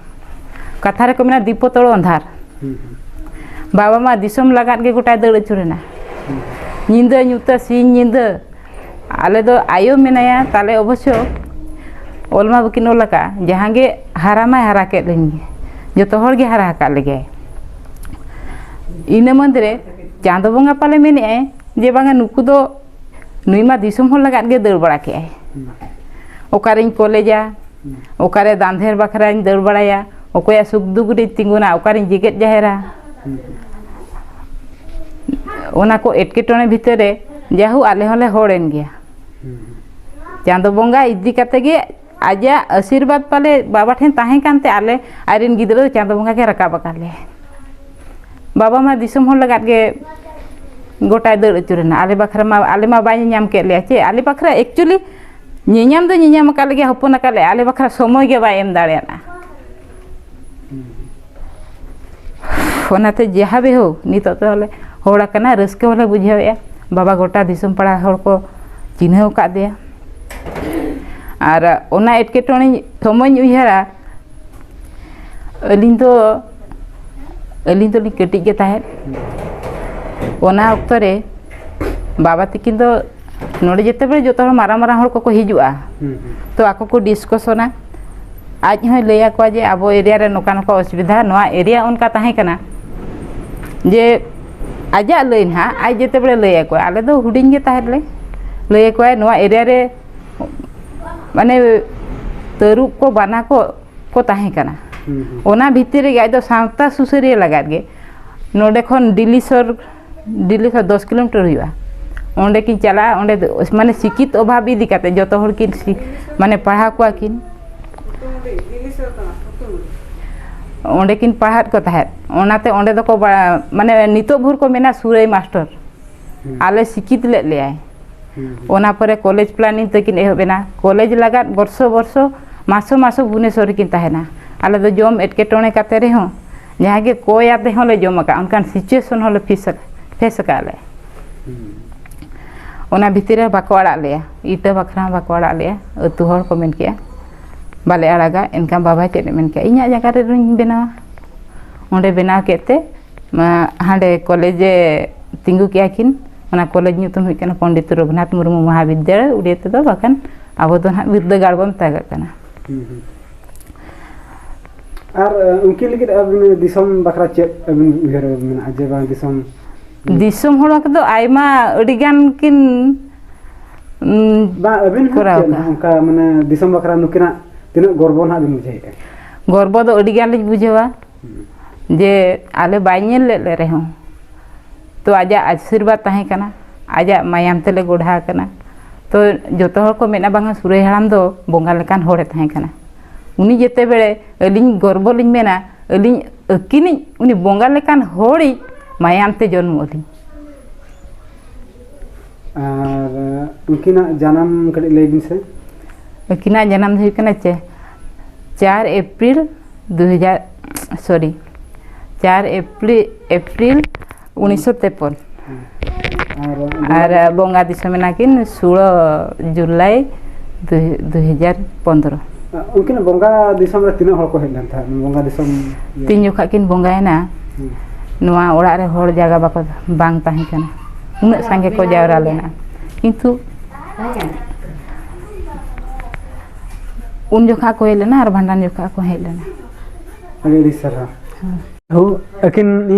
ᱠᱟᱛᱷᱟ ᱨᱮᱠᱚ ᱢᱮᱱᱟ, "ᱫᱤᱯᱚ ᱛᱚᱲᱚ ᱚᱸᱫᱷᱟᱨ᱾" ᱦᱩᱸ, ᱦᱩᱸ᱾ ᱵᱟᱵᱟ ᱢᱟ ᱫᱤᱥᱚᱢ ᱞᱟᱜᱟᱫ ᱜᱮ ᱜᱚᱴᱟᱭ ᱫᱟᱹᱲ ᱟᱹᱪᱩᱨᱮᱱᱟ᱾ ᱦᱩᱸ᱾ ᱧᱤᱫᱟᱹ ᱧᱩᱛᱟᱹ, ᱥᱤᱧ ᱧᱤᱫᱟᱹ᱾ ᱟᱞᱮ ᱫᱚ ᱟᱭᱳ ᱢᱮᱱᱟᱭᱟ ᱛᱟᱞᱮ, ᱚᱵᱚᱥᱥᱚ ᱚᱞ ᱢᱟ ᱵᱟᱹᱠᱤᱱ ᱚᱞ ᱟᱠᱟᱫᱼᱟ, ᱡᱟᱦᱟᱸ ᱜᱮ ᱦᱟᱨᱟ ᱢᱟᱭ ᱦᱟᱨᱟ ᱠᱮᱫ ᱞᱤᱧ ᱜᱮ, ᱡᱚᱛᱚ ᱦᱚᱲ ᱜᱮ ᱦᱟᱨᱟ ᱟᱠᱟᱫ ᱞᱮᱜᱮᱭᱟᱭ᱾ ᱤᱱᱟᱹ ᱢᱟᱹᱫᱽ ᱨᱮ ᱪᱟᱸᱫᱚ ᱵᱚᱸᱜᱟ ᱯᱟᱞᱮ ᱢᱮᱱᱮᱫᱼᱟᱭ ᱡᱮ, "ᱵᱟᱝᱟ, ᱱᱩᱠᱩ ᱫᱚ, ᱱᱩᱭ ᱢᱟ ᱫᱤᱥᱚᱢ ᱦᱚᱲ ᱞᱟᱜᱟᱫ ᱜᱮ ᱫᱟᱹᱲ ᱵᱟᱲᱟ ᱠᱮᱫᱼᱟᱭ, ᱦᱩᱸ᱾ ᱚᱠᱟᱨᱮᱧ ᱠᱚᱞᱮᱡᱟ, ᱦᱩᱸ᱾ ᱚᱠᱟᱨᱮ ᱫᱟᱸᱫᱷᱮᱨ ᱵᱟᱠᱷᱨᱟᱧ ᱫᱟᱹᱲ ᱵᱟᱲᱟᱭᱟ, ᱚᱠᱚᱭᱟᱜ ᱥᱩᱠ ᱫᱩᱠ ᱨᱤᱧ ᱛᱤᱸᱜᱩᱱᱟ, ᱚᱠᱟᱨᱤᱧ ᱡᱮᱜᱮᱫ ᱡᱟᱦᱮᱨᱟ?" ᱦᱩᱸ᱾ ᱚᱱᱟ ᱠᱚ ᱮᱴᱠᱮᱴᱚᱬᱮ ᱵᱷᱤᱛᱟᱹᱨ ᱨᱮ ᱡᱟᱭᱦᱳᱠ ᱟᱞᱮ ᱦᱚᱸᱞᱮ ᱦᱚᱲ ᱮᱱ ᱜᱮᱭᱟ᱾ ᱦᱩᱸ᱾ ᱪᱟᱸᱫᱚ ᱵᱚᱸᱜᱟ ᱤᱫᱤ ᱠᱟᱛᱮ ᱜᱮ ᱟᱡᱟᱜ ᱟᱥᱤᱨᱵᱟᱫᱽ ᱯᱟᱞᱮ ᱵᱟᱵᱟ ᱴᱷᱮᱱ ᱛᱟᱦᱮᱸ ᱠᱟᱱᱛᱮ ᱟᱞᱮ ᱟᱡᱨᱮᱱ ᱜᱤᱫᱽᱨᱟᱹ ᱫᱚ ᱪᱟᱸᱫᱚ ᱵᱚᱸᱜᱟ ᱜᱮ ᱨᱟᱠᱟᱵ ᱟᱠᱟᱫ ᱞᱮᱭᱟ᱾ ᱵᱟᱵᱟ ᱢᱟ ᱫᱤᱥᱚᱢ ᱦᱚᱲ ᱞᱟᱜᱟᱫ ᱜᱮ ᱜᱚᱴᱟᱭ ᱫᱟᱹᱲ ᱟᱹᱪᱩᱨᱮᱱᱟ᱾ ᱟᱞᱮ ᱵᱟᱠᱷᱨᱟ ᱢᱟ, ᱟᱞᱮ ᱢᱟ ᱵᱟᱭ ᱧᱮᱧᱟᱢ ᱠᱮᱫ ᱞᱮᱭᱟ ᱪᱮ᱾ ᱟᱞᱮ ᱵᱟᱠᱷᱨᱟ actually ᱧᱮᱧᱟᱢ ᱫᱚ ᱧᱮᱧᱟᱢ ᱟᱠᱟᱫ ᱞᱮᱜᱮᱭᱟ, ᱦᱚᱯᱚᱱ ᱟᱠᱟᱫ ᱞᱮᱭᱟ, ᱟᱞᱮ ᱵᱟᱠᱷᱨᱟ ᱥᱚᱢᱚᱭ ᱜᱮ ᱵᱟᱭ ᱮᱢ ᱫᱟᱲᱮᱭᱟᱫᱼᱟ᱾ ᱚᱱᱟᱛᱮ ᱡᱟᱦᱟᱸ ᱵᱮ ᱦᱳᱠ, ᱱᱤᱛᱚᱜ ᱫᱚᱞᱮ ᱦᱚᱲ ᱟᱠᱟᱱᱟ, ᱨᱟᱹᱥᱠᱟᱹ ᱦᱚᱸᱞᱮ ᱵᱩᱡᱷᱟᱹᱣᱮᱫᱼᱟ᱾ ᱵᱟᱵᱟ ᱜᱚᱴᱟ ᱫᱤᱥᱚᱢ ᱯᱟᱲᱟ ᱦᱚᱲ ᱠᱚ ᱪᱤᱱᱦᱟᱹᱣ ᱟᱠᱟᱫᱮᱭᱟ᱾ ᱟᱨ ᱚᱱᱟ ᱮᱴᱠᱮᱴᱚᱬᱮ ᱥᱚᱢᱚᱭᱤᱧ ᱩᱭᱦᱟᱹᱨᱟ, ᱟᱹᱞᱤᱧ ᱫᱚ ᱟᱹᱞᱤᱧ ᱫᱚᱞᱤᱧ ᱠᱟᱹᱴᱤᱡ ᱜᱮ ᱛᱟᱦᱮᱸᱫ᱾ ᱚᱱᱟ ᱚᱠᱛᱚ ᱨᱮ ᱵᱟᱵᱟ ᱛᱤᱠᱤᱱ ᱫᱚ ᱱᱚᱰᱮ ᱡᱮᱛᱮ ᱵᱮᱲᱮ ᱡᱚᱛᱚ ᱦᱚᱲ ᱢᱟᱨᱟᱝ ᱢᱟᱨᱟᱝ ᱦᱚᱲ ᱠᱚᱠᱚ ᱦᱤᱡᱩᱜᱼᱟ᱾ ᱦᱩᱸ, ᱦᱩᱸ᱾ ᱛᱚ ᱟᱠᱚ ᱠᱚ ᱰᱤᱥᱠᱟᱥᱚᱱᱟ, ᱟᱡ ᱦᱚᱸᱭ ᱞᱟᱹᱭ ᱟᱠᱚᱣᱟ ᱡᱮ ᱟᱵᱚ ᱮᱨᱤᱭᱟ ᱨᱮ ᱱᱚᱝᱠᱟ ᱱᱚᱝᱠᱟ ᱚᱥᱩᱵᱤᱫᱷᱟ, ᱱᱚᱣᱟ ᱮᱨᱤᱭᱟ ᱚᱱᱠᱟ ᱛᱟᱦᱮᱸ ᱠᱟᱱᱟ ᱡᱮ ᱟᱡᱟᱜ ᱞᱟᱹᱭ ᱱᱟᱦᱟᱜ ᱟᱡ ᱡᱮᱛᱮ ᱵᱮᱲᱮ ᱞᱟᱹᱭ ᱟᱠᱚᱣᱟ, ᱟᱞᱮ ᱫᱚ ᱦᱩᱰᱤᱧ ᱜᱮ ᱛᱟᱦᱮᱸ ᱞᱮ ᱞᱟᱹᱭ ᱟᱠᱚᱣᱟ ᱱᱚᱣᱟ ᱮᱨᱤᱭᱟ ᱨᱮ ᱢᱟᱱᱮ ᱛᱟᱹᱨᱩᱵ ᱠᱚ ᱵᱟᱱᱟ ᱠᱚ ᱠᱚ ᱛᱟᱦᱮᱸ ᱠᱟᱱᱟ᱾ ᱦᱩᱸ, ᱦᱩᱸ᱾ ᱚᱱᱟ ᱵᱷᱤᱛᱤᱨ ᱨᱮᱜᱮ ᱟᱡ ᱫᱚ ᱥᱟᱶᱛᱟ ᱥᱩᱥᱟᱹᱨᱤᱭᱟᱹ ᱞᱟᱜᱟᱫ ᱜᱮ ᱱᱚᱰᱮ ᱠᱷᱚᱱ ᱫᱤᱞᱞᱤ ᱥᱚᱨ ᱫᱤᱞᱞᱤ ᱠᱷᱚᱱ ᱫᱚᱥ ᱠᱤᱞᱳᱢᱤᱴᱟᱨ ᱦᱩᱭᱩᱜᱼᱟ᱾ ᱚᱸᱰᱮ ᱠᱤᱱ ᱪᱟᱞᱟᱜᱼᱟ, ᱚᱸᱰᱮ ᱫᱚ ᱢᱟᱱᱮ ᱥᱤᱠᱠᱷᱤᱛ ᱚᱵᱷᱟᱵᱽ ᱤᱫᱤ ᱠᱟᱛᱮ ᱡᱚᱛᱚ ᱦᱚᱲ ᱠᱤᱱ ᱥᱤ- ᱢᱟᱱᱮ ᱯᱟᱲᱦᱟᱣ ᱠᱚᱣᱟ ᱠᱤᱱ᱾ ᱚᱸᱰᱮ ᱠᱤᱱ ᱯᱟᱲᱦᱟᱣᱮᱫ ᱠᱚ ᱛᱟᱦᱮᱸᱫ, ᱚᱱᱟᱛᱮ ᱚᱸᱰᱮ ᱫᱚᱠᱚ ᱵᱟ- ᱢᱟᱱᱮ ᱱᱤᱛᱚᱜ ᱵᱷᱳᱨ ᱠᱚ ᱢᱮᱱᱟ ᱥᱩᱨᱟᱹᱭ ᱢᱟᱥᱴᱚᱨ᱾ ᱦᱩᱸ᱾ ᱟᱞᱮ ᱥᱤᱠᱠᱷᱤᱛ ᱞᱮᱫ ᱞᱮᱭᱟᱭ᱾ ᱦᱩᱸ, ᱦᱩᱸ᱾ ᱚᱱᱟ ᱯᱚᱨᱮ ᱠᱚᱞᱮᱡᱽ ᱯᱞᱟᱱᱤᱝ ᱛᱟᱹᱠᱤᱱ ᱮᱦᱚᱵ ᱮᱱᱟ᱾ ᱠᱚᱞᱮᱡᱽ ᱞᱟᱜᱟᱫ ᱵᱚᱨᱥᱚ ᱵᱚᱨᱥᱚ ᱢᱟᱥᱚ ᱢᱟᱥᱚ ᱵᱷᱩᱵᱽᱱᱮᱥᱚᱨ ᱨᱮᱠᱤᱱ ᱛᱟᱦᱮᱱᱟ᱾ ᱟᱞᱮ ᱫᱚ ᱡᱚᱢ ᱮᱴᱠᱮᱴᱚᱬᱮ ᱠᱟᱛᱮ ᱨᱮᱦᱚᱸ ᱡᱟᱦᱟᱸᱭ ᱜᱮ ᱠᱚᱭ ᱟᱛᱮ ᱦᱚᱸᱞᱮ ᱡᱚᱢ ᱟᱠᱟᱫ, ᱚᱱᱠᱟᱱ ᱥᱤᱪᱩᱭᱮᱥᱚᱱ ᱦᱚᱸᱞᱮ ᱯᱷᱮᱥ ᱯᱷᱮᱥ ᱟᱠᱟᱫ ᱞᱮ᱾ ᱦᱩᱸ᱾ ᱚᱱᱟ ᱵᱷᱤᱛᱤᱨ ᱨᱮ ᱵᱟᱠᱚ ᱟᱲᱟᱜ ᱞᱮᱭᱟ, ᱤᱴᱟᱹ ᱵᱟᱠᱷᱨᱟ ᱦᱚᱸ ᱵᱟᱠᱚ ᱟᱲᱟᱜ ᱞᱮᱭᱟ᱾ ᱟᱹᱛᱩ ᱦᱚᱲ ᱠᱚ ᱢᱮᱱ ᱠᱮᱜᱼᱟ, "ᱵᱟᱞᱮ ᱟᱲᱟᱜᱟ", ᱮᱱᱠᱷᱟᱱ ᱵᱟᱵᱟ ᱪᱮᱫ ᱮ ᱢᱮᱱ ᱠᱮᱜᱼᱟ, "ᱤᱧᱟᱹᱜ ᱡᱟᱭᱜᱟ ᱨᱮ ᱨᱩᱢ ᱵᱮᱱᱟᱣᱟ, ᱚᱸᱰᱮ ᱵᱮᱱᱟᱣ ᱠᱮᱫ ᱛᱮ ᱢᱟ, ᱦᱟᱸᱰᱮ ᱠᱚᱞᱮᱡᱽ ᱮ ᱛᱤᱸᱜᱩ ᱠᱮᱜᱼᱟ ᱠᱤᱱ, ᱚᱱᱟ ᱠᱚᱞᱮᱡᱽ ᱧᱩᱛᱩᱢ ᱦᱩᱭᱩᱜ ᱠᱟᱱᱟ ᱯᱚᱱᱰᱤᱛ ᱨᱚᱜᱷᱩᱱᱟᱛᱷ ᱢᱩᱨᱢᱩ ᱢᱚᱦᱟᱵᱤᱫᱽᱫᱟᱞᱚᱭ ᱩᱲᱤᱭᱟ ᱛᱮᱫᱚ, ᱵᱟᱠᱷᱟᱱ ᱟᱵᱚ ᱫᱚ ᱱᱟᱦᱟᱜ ᱵᱤᱨᱫᱟᱹᱜᱟᱲ ᱵᱚᱱ ᱢᱮᱛᱟᱜᱟᱜ ᱠᱟᱱᱟ᱾ ᱦᱩᱸ, ᱦᱩᱸ᱾ ᱟᱨ, ᱮ, ᱩᱱᱠᱤᱱ ᱞᱟᱹᱜᱤᱫ ᱟᱹᱵᱤᱱ ᱫᱤᱥᱚᱢ ᱵᱟᱠᱷᱨᱟ ᱪᱮᱫ ᱟᱹᱵᱤᱱ ᱩᱭᱦᱟᱹᱨ ᱢᱮᱱᱟᱜᱼᱟ ᱡᱮ ᱵᱟᱝ ᱫᱤᱥᱚᱢ? ᱫᱤᱥᱚᱢ ᱦᱚᱲ ᱠᱚᱫᱚ ᱟᱭᱢᱟ ᱟᱹᱰᱤ ᱜᱟᱱ ᱠᱤᱱ, ᱩᱸ, ᱵᱟᱝ, ᱟᱹᱵᱤᱱ ᱦᱚᱸ ᱠᱚᱨᱟᱣ ᱪᱮᱫ ᱠᱟᱜᱼᱟ᱾ ᱚᱱᱠᱟ ᱢᱟᱱᱮ ᱫᱤᱥᱚᱢ ᱵᱟᱠᱷᱨᱟ ᱱᱩᱠᱤᱱᱟᱜ ᱛᱤᱱᱟᱹᱜ ᱜᱚᱨᱵᱚ ᱱᱟᱦᱟᱜ ᱵᱤᱱ ᱵᱩᱡᱷᱟᱹᱣᱮᱫᱼᱟ? ᱜᱚᱨᱵᱚ ᱫᱚ ᱟᱹᱰᱤ ᱜᱟᱱ ᱞᱤᱧ ᱵᱩᱡᱷᱟᱹᱣᱟ᱾ ᱦᱩᱸ᱾ ᱡᱮ ᱟᱞᱮ ᱵᱟᱭ ᱧᱮᱞ ᱞᱮᱫ ᱞᱮ ᱨᱮᱦᱚᱸ, ᱛᱚ ᱟᱡᱟᱜ ᱟᱥᱤᱨᱵᱟᱫᱽ ᱛᱟᱦᱮᱸ ᱠᱟᱱᱟ, ᱟᱡᱟᱜ ᱢᱟᱭᱟᱢ ᱛᱮᱞᱮ ᱜᱚᱲᱦᱟ ᱟᱠᱟᱱᱟ᱾ ᱛᱚ ᱡᱚᱛᱚ ᱦᱚᱲ ᱠᱚ ᱢᱮᱱᱟ, "ᱵᱟᱝᱟ, ᱥᱩᱨᱟᱹᱭ ᱦᱟᱲᱟᱢ ᱫᱚ ᱵᱚᱸᱜᱟ ᱞᱮᱠᱟᱱ ᱦᱚᱲᱮ ᱛᱟᱦᱮᱸ ᱠᱟᱱᱟ᱾" ᱩᱱᱤ ᱡᱮᱛᱮ ᱵᱮᱲᱮ ᱟᱹᱞᱤᱧ ᱜᱚᱨᱵᱚ ᱞᱤᱧ ᱢᱮᱱᱟ, ᱟᱹᱞᱤᱧ ᱟᱹᱠᱤᱱᱤᱡ ᱩᱱᱤ ᱵᱚᱸᱜᱟ ᱞᱮᱠᱟᱱ ᱦᱚᱲᱤᱡ ᱢᱟᱭᱟᱢ ᱛᱮ ᱡᱚᱱᱢᱚ ᱟᱹᱞᱤᱧ᱾ ᱟᱨ ᱩᱱᱠᱤᱱᱟᱜ ᱡᱟᱱᱟᱢ ᱠᱟᱹᱴᱤᱡ ᱞᱟᱹᱭ ᱵᱤᱱ ᱥᱮ᱾ ᱩᱱᱠᱤᱱᱟᱜ ᱡᱟᱱᱟᱢ ᱫᱚ ᱦᱩᱭᱩᱜ ᱠᱟᱱᱟ ᱪᱮ, ᱪᱟᱨ ᱮᱯᱨᱤᱞ ᱫᱩ ᱦᱟᱡᱟᱨ, ᱥᱚᱨᱤ, ᱪᱟᱨ ᱮᱯᱨᱤᱞ, ᱮᱯᱨᱤᱞ ᱩᱱᱤᱥᱥᱚ ᱛᱮᱯᱚᱱ᱾ ᱟᱨ ᱟᱨ ᱵᱚᱸᱜᱟ ᱫᱤᱥᱚᱢ ᱮᱱᱟ ᱠᱤᱱ ᱥᱳᱞᱳ ᱡᱩᱞᱟᱭ ᱫᱩ ᱦᱟᱡᱟᱨ ᱯᱚᱱᱫᱽᱨᱚ᱾ ᱩᱱᱠᱤᱱ ᱵᱚᱸᱜᱟ ᱫᱤᱥᱚᱢ ᱨᱮ ᱛᱤᱱᱟᱹᱜ ᱦᱚᱲ ᱠᱚ ᱦᱮᱡ ᱞᱮᱱ ᱛᱟᱦᱮᱸᱫ ᱵᱚᱸᱜᱟ ᱫᱤᱥᱚᱢ? ᱛᱤᱱ ᱡᱚᱠᱷᱟ ᱠᱤᱱ ᱵᱚᱸᱜᱟᱭᱮᱱᱟ, ᱦᱩᱸ᱾ ᱱᱚᱣᱟ ᱚᱲᱟᱜ ᱨᱮ ᱦᱚᱲ ᱡᱟᱭᱜᱟ ᱵᱟᱠᱚ, ᱵᱟᱝ ᱛᱟᱦᱮᱸ ᱠᱟᱱᱟ, ᱩᱱᱟᱹᱜ ᱥᱟᱸᱜᱮ ᱠᱚ ᱡᱟᱣᱨᱟ ᱞᱮᱱᱟ, ᱠᱤᱱᱛᱩ ᱩᱱ ᱡᱚᱠᱷᱟ ᱠᱚ ᱦᱮᱡ ᱞᱮᱱᱟ ᱟᱨ ᱵᱷᱟᱸᱰᱟᱱ ᱡᱚᱠᱷᱟ ᱠᱚ ᱦᱮᱡ ᱞᱮᱱᱟ᱾ ᱟᱹᱰᱤ ᱟᱹᱰᱤ ᱥᱟᱨᱦᱟᱣ᱾ ᱦᱳ, ᱟᱹᱠᱤᱱ